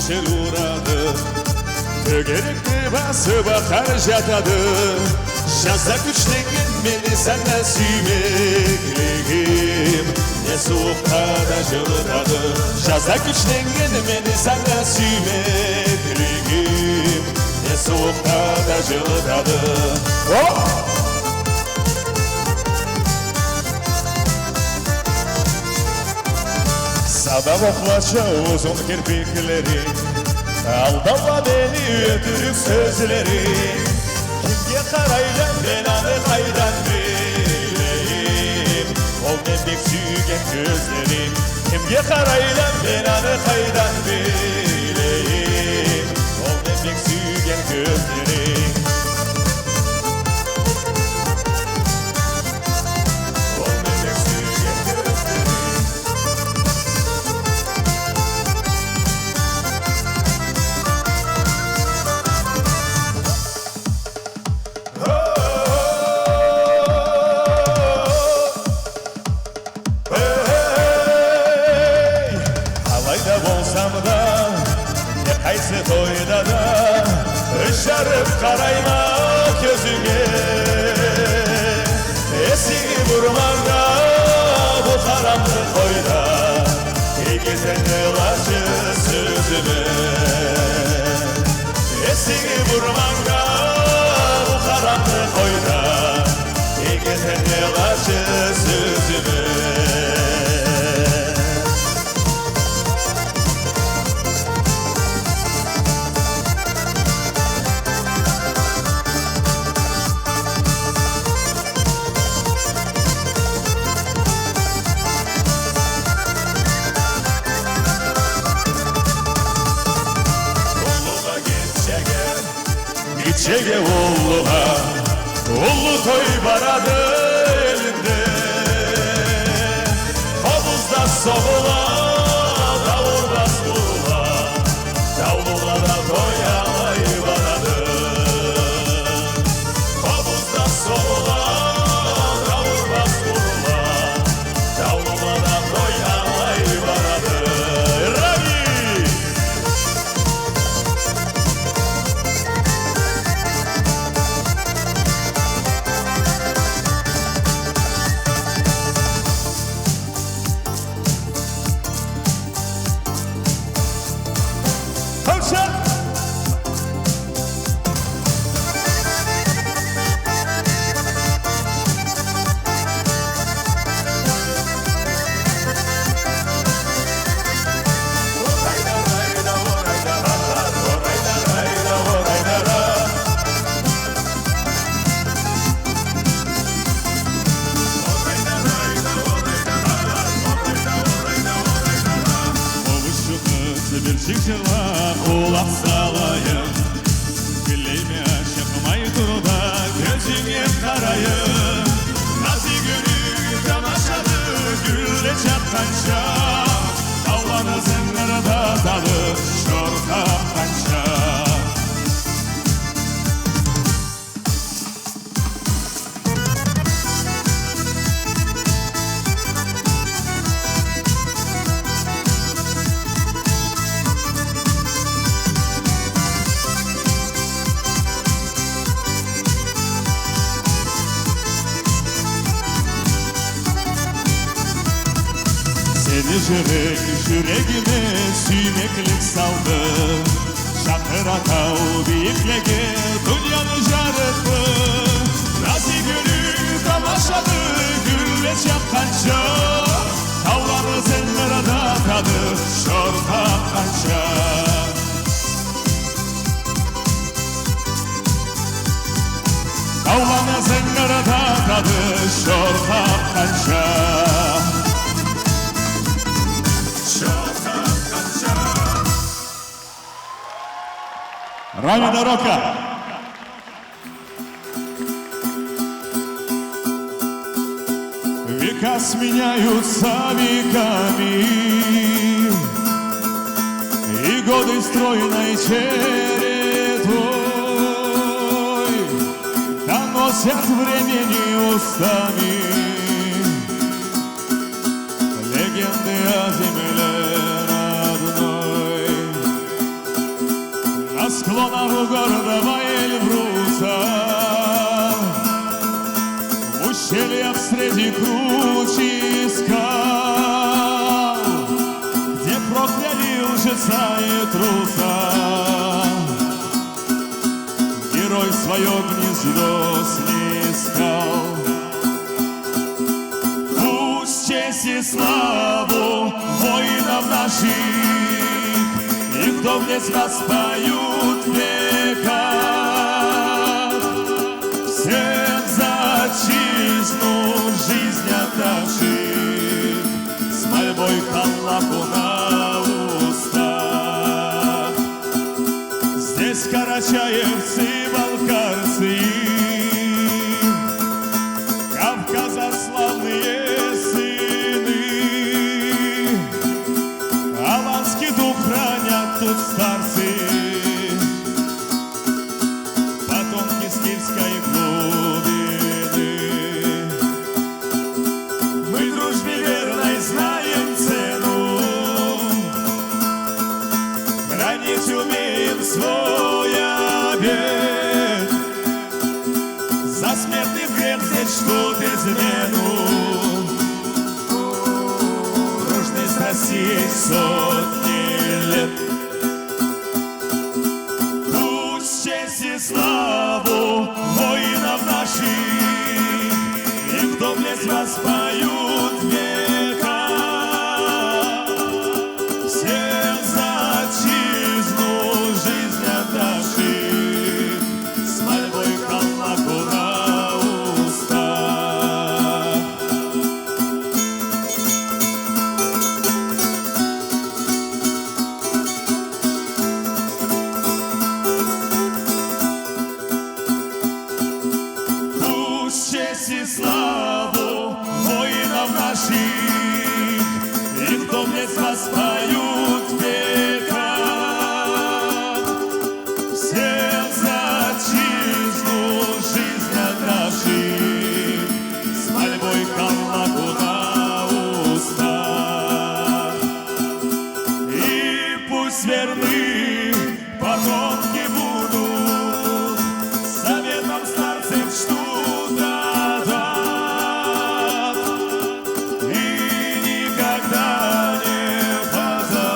Жел урады, тёгерекни басып, къар жатады. Жазда кючленнген мени санга сюймеклигим, не сууукъда да жылытады. Жазда кючленнген мени санга сюймеклигим, не сууукъда да жылытады. О! Сабак окълача узун кирпиклеринг, алдама мени ётюрюк сёзлеринг. Кимге къарайла мен аны къайдан билейим? Ол мен бек сюйген кёзлеринг. Кимге къарайла мен аны къайдан билейим? Ол мен бек сюйген кёзлеринг. Ол мен бек сюйген кёзлеринг. Эй, къалайда болсам да, не къайсы тойда да, ёз жарып къарайма кёзюнге. Эсинги бурманнга бу къарангы тойда, эки тынгылачы сёзюме. Эсинги бурманнга бу къарангы тойда, эки тынгылачы сёзюме. Уллугъа, гитчеге, гитчеге уллугъа, уллу той барады элимде. Къобуз да согъула, даур да сурула, таулула да той алай барады. Къобуз да согъула, даур да сурула, таулула да той алай барады. Раби! Къобузчукъ, бир джыргъа къулакъ салайым. Тилейме, ачыкъмай тур да, кёзюнге къарайым. Назигюлю тамашады, гюлле чакъгъанча, тауланы зынгырдатады шор къакъгъанча. Сени джырынг джюрегиме сюймеклик салды. Чакъыра тау бийиклеге дунияны джарытды. Назигюлю тамашады гюлле чакъгъанча, тауланы зынгырдатады шор къакъгъанча. Тауланы зынгырдатады шор къакъгъанча. Шор къакъгъанча. Рами Дорока. Века сменяются веками, и годы стройной чередой доносят времени устами легенды о земле родной. трусам, герой своё гнездо снискал. Пусть честь и славу воинов наших их доблесть воспоют в веках. Всех за отчизну жизнь отдавших с мольбой к Аллаху на устах. Здесь карачаевцы, балкарцы, Кавказа славные сыны, аланский дух хранят тут старцы, потомки скифской глубины. Мы дружбе верной знаем цену, хранить умеем свой обет. За смертных грех здесь ждут измену дружной с Россией сотни лет. Пусть честь и славу воинов наших, их доблесть воспоют в веках. Всех за отчизну жизнь отдавших с мольбой к Аллаху на устах. Пусть честь и славу воинов наших, их доблесть воспоют в веках. Всех за отчизну жизнь отдавших с мольбой к Аллаху на устах. И пусть верны потомки будут заветам старцев ждут отдать. И никогда не позабудут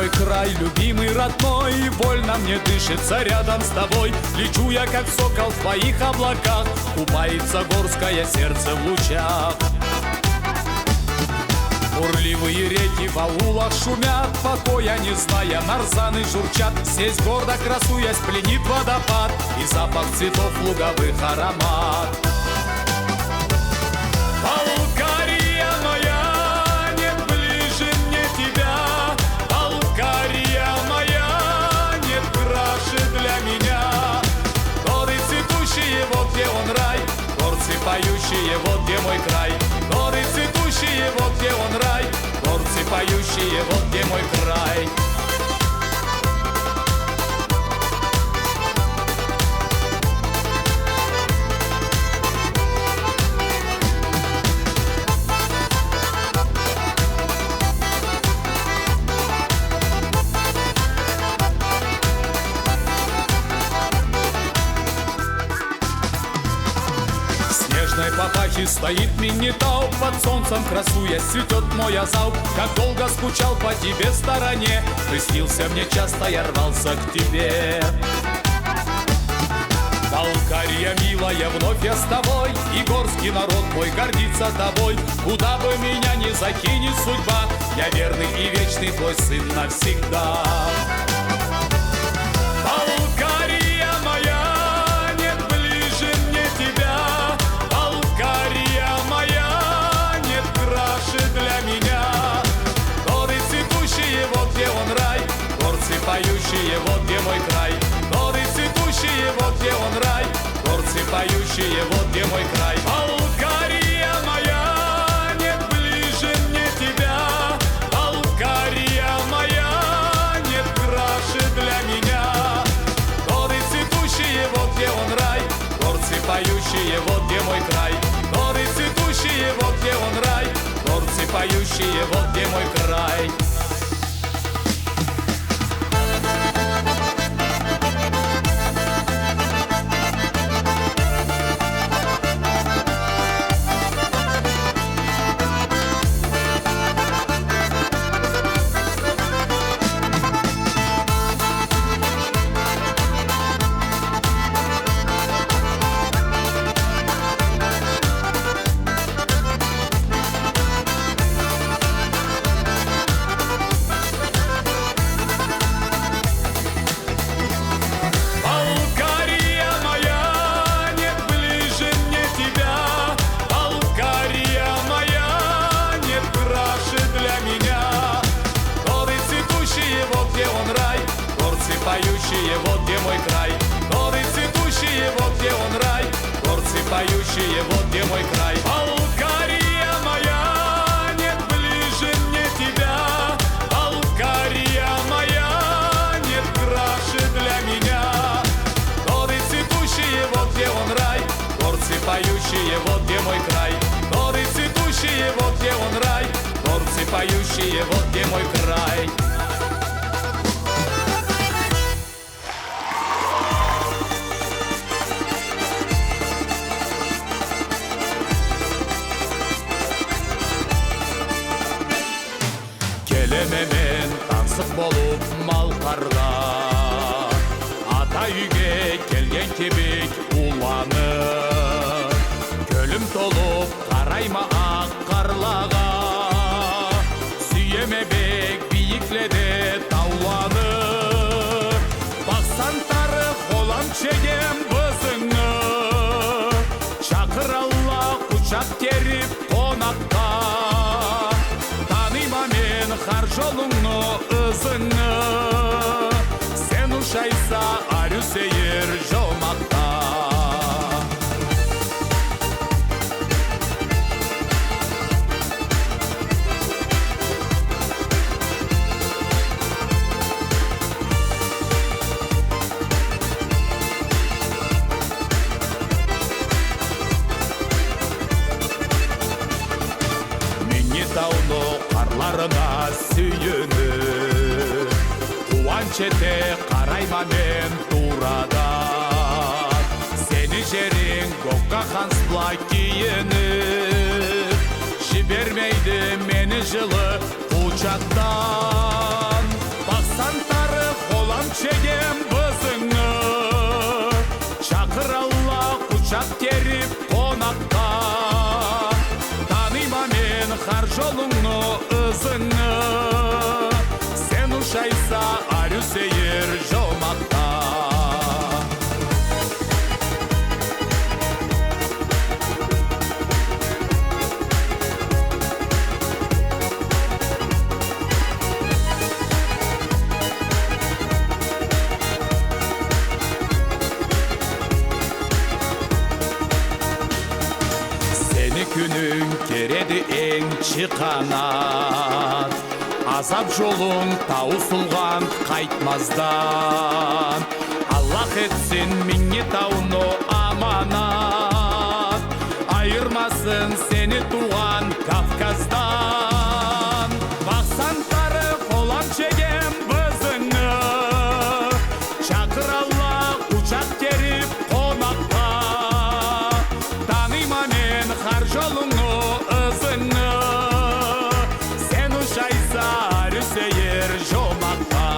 Край, любимый, родной, вольно мне дышится рядом с тобой. Лечу я, как сокол, в твоих облаках, купается горское сердце в лучах. Бурливые реки в аулах шумят, покоя не зная, нарзаны журчат. Здесь, гордо красуясь, пленит водопад и запах цветов луговых аромат. Балкария моя, нет ближе мне тебя. Балкария моя, нет краше для меня. Горы цветущие, вот где он рай. Горцы поющие, вот где мой край. Горы цветущие, вот где он рай. Горцы поющие, вот где мой край. В снежной папахе стоит Миннитау, под солнцем красуясь, цветёт мой Азау. Как долго скучал по тебе стороне, ты снился мне часто, я рвался к тебе. Балкария милая, вновь я с тобой, и горский народ мой гордится тобой. Куда бы меня ни закинет судьба, я верный и вечный твой сын навсегда. Балкария моя, нет ближе мне тебя. Балкария моя, нет краше для меня. Горы цветущие, вот где он рай. Горцы поющие, вот где мой край. Горы цветущие, вот где он рай. Горцы поющие, вот где мой край. Балкария моя, нет ближе мне тебя. Балкария моя, нет краше для меня. Горы цветущие, вот где он рай. Горцы поющие, вот где мой край. Горы цветущие, вот где он рай. Горцы поющие, вот где мой край. Балкария моя, нет ближе мне тебя. Балкария моя, нет краше для меня. Горы цветущие, вот где он рай. Горцы поющие, вот где мой край. Горы цветущие, вот где он рай. Горцы поющие, вот где мой край. Балкария моя, нет ближе мне тебя. Балкария моя, нет краше для меня. Горы цветущие, вот где он рай. Горцы поющие, вот где мой край. Горы цветущие, вот где он рай. Горцы поющие, вот где мой край. Келеме мен тансыкъ болуп Малкъаргъа, ата юйге келген кибик уланып, кёлюм толуп къарайма акъ къарлагъа. Сюеме бек бийикледе тауланы, бакъсанг тарыкъ болам чегем бызынгы. Чакъыралла къучакъ керип къонакъгъа, таныйма мен хар жолунгну, ызынгы. Сен ушайса ариу сейир жомакъгъа. Миннитауну къарларына сюйюнюп, къууанч эте къарайма мен турада. Сени жеринг кёкге ханс бла кийинип, жибермейди мени жылы къучакъдан. Чегем бызынгы, чакъыралла къучакъ керип къонакъгъа. Таныйма мен хар жолунгу, ызынгы. Сен ушайса ариу сейир жомакъгъа. Сени кюнюнг кереди энчи къанат. Азап жолунг тауусулгъан къайтмаздан. Аллах этсин минги тауну аманат. Айырмасын сени туугъан Кавказдан. Бахсан тарыкъ олам чегем бызынгы. Чакъыралла къучакъ керип къонакъгъа. Таныйма мен хар жолунгу, ызынгы. Сен ушайса ариу сейир жомакъгъа.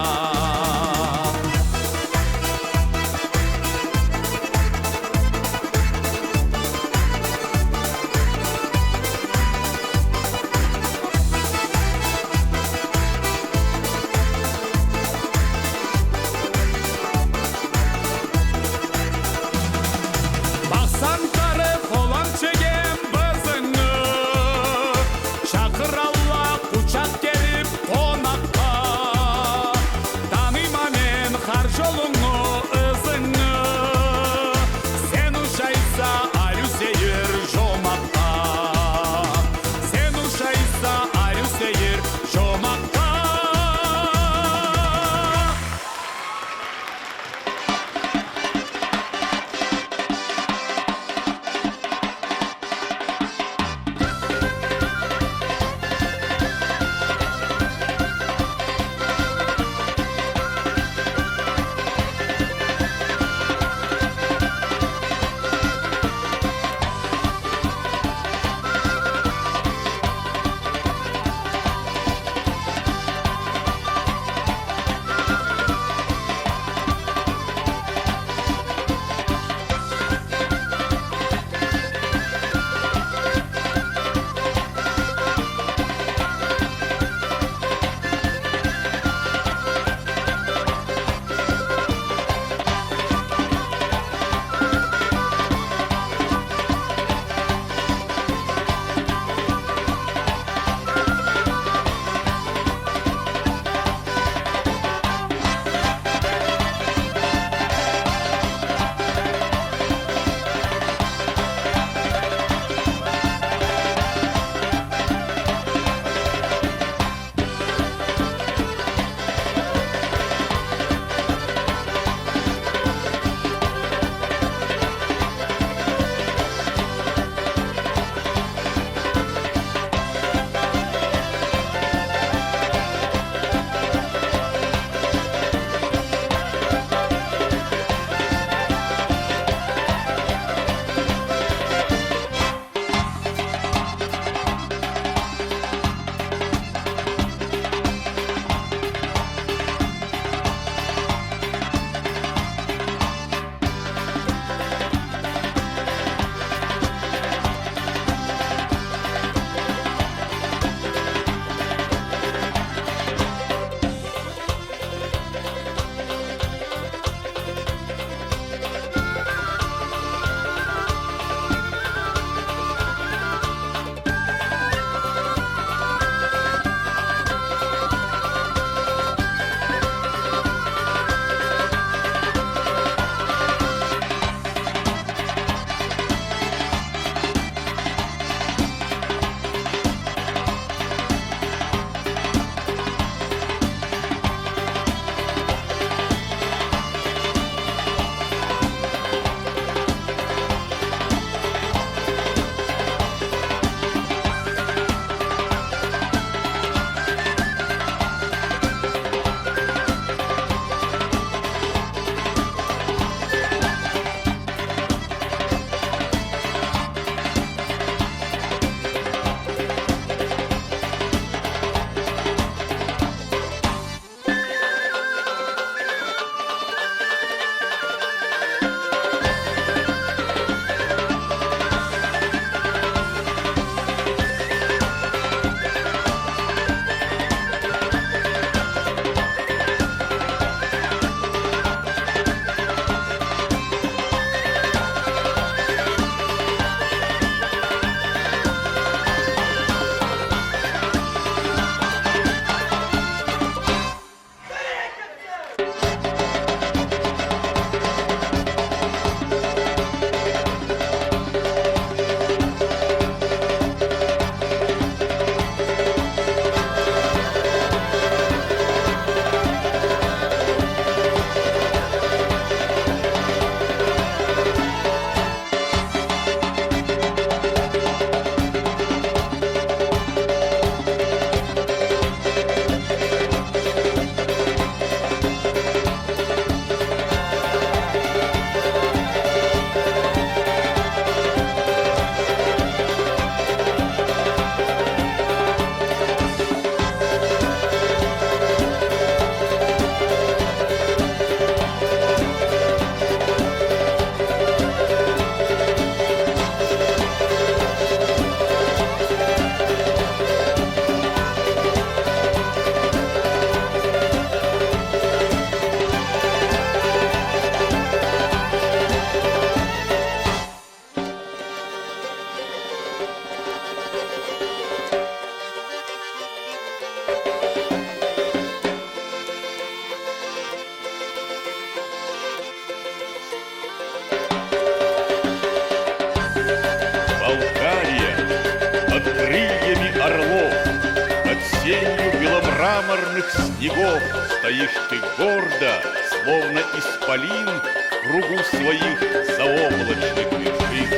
мраморных снегов стоишь ты гордо, словно исполин в кругу своих заоблачных вершин.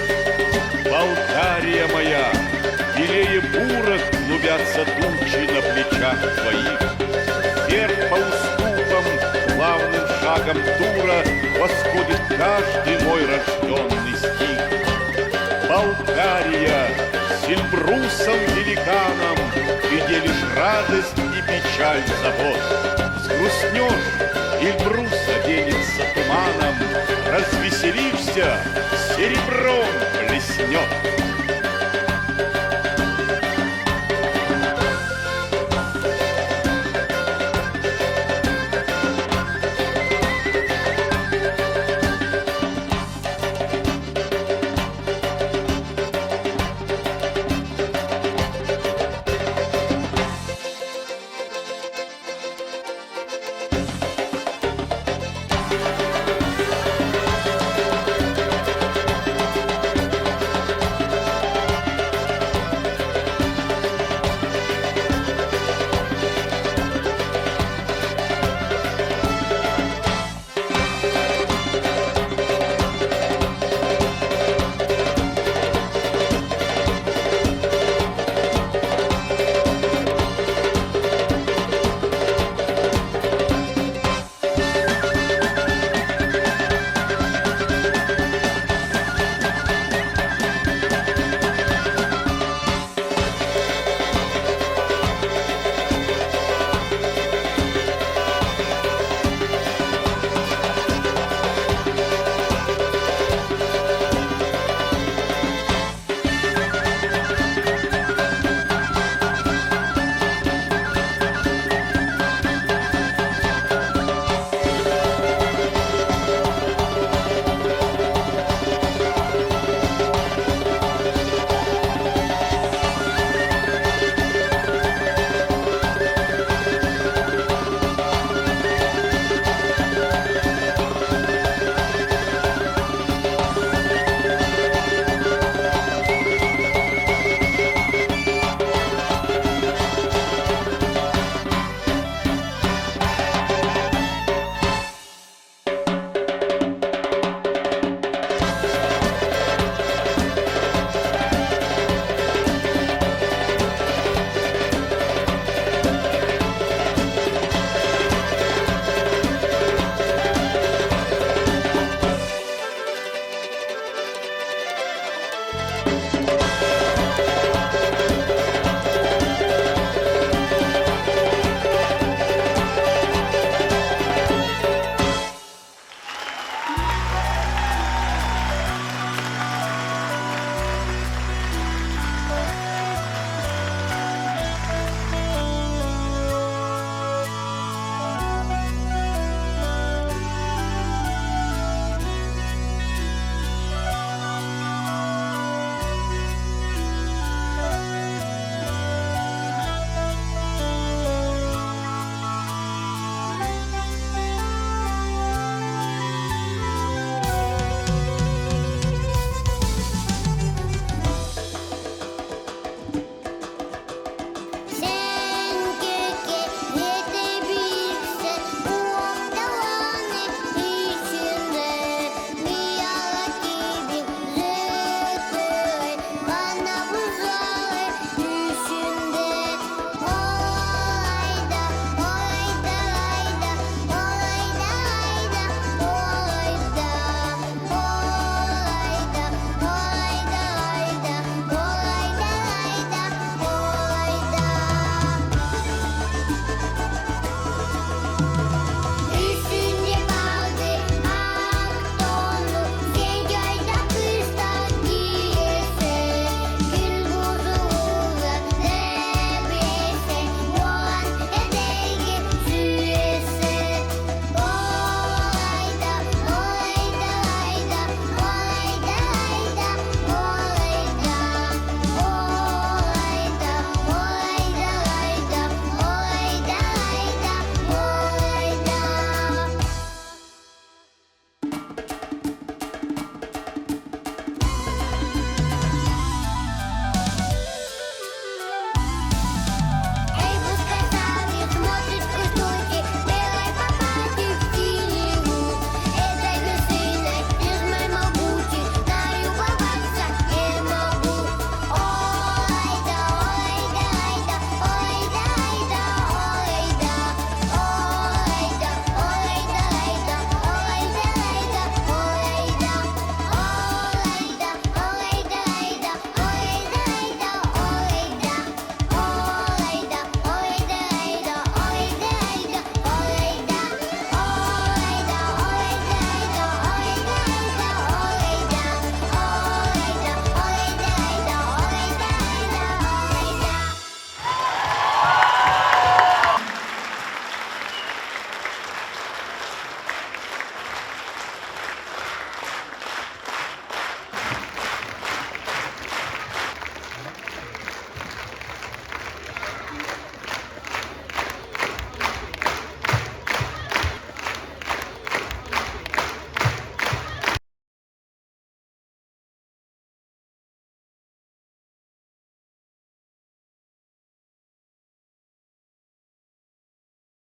Болгария моя, белее бура клубятся тучи на плечах твоих. Вверх по уступам плавным шагом Тура восходит каждый мой рождённый стих. Болгария, с Эльбрусом великаном ты делишь радость и печаль забот. Взгрустнёшь, Эльбрус оденется туманом, развеселишься, серебром блеснёт.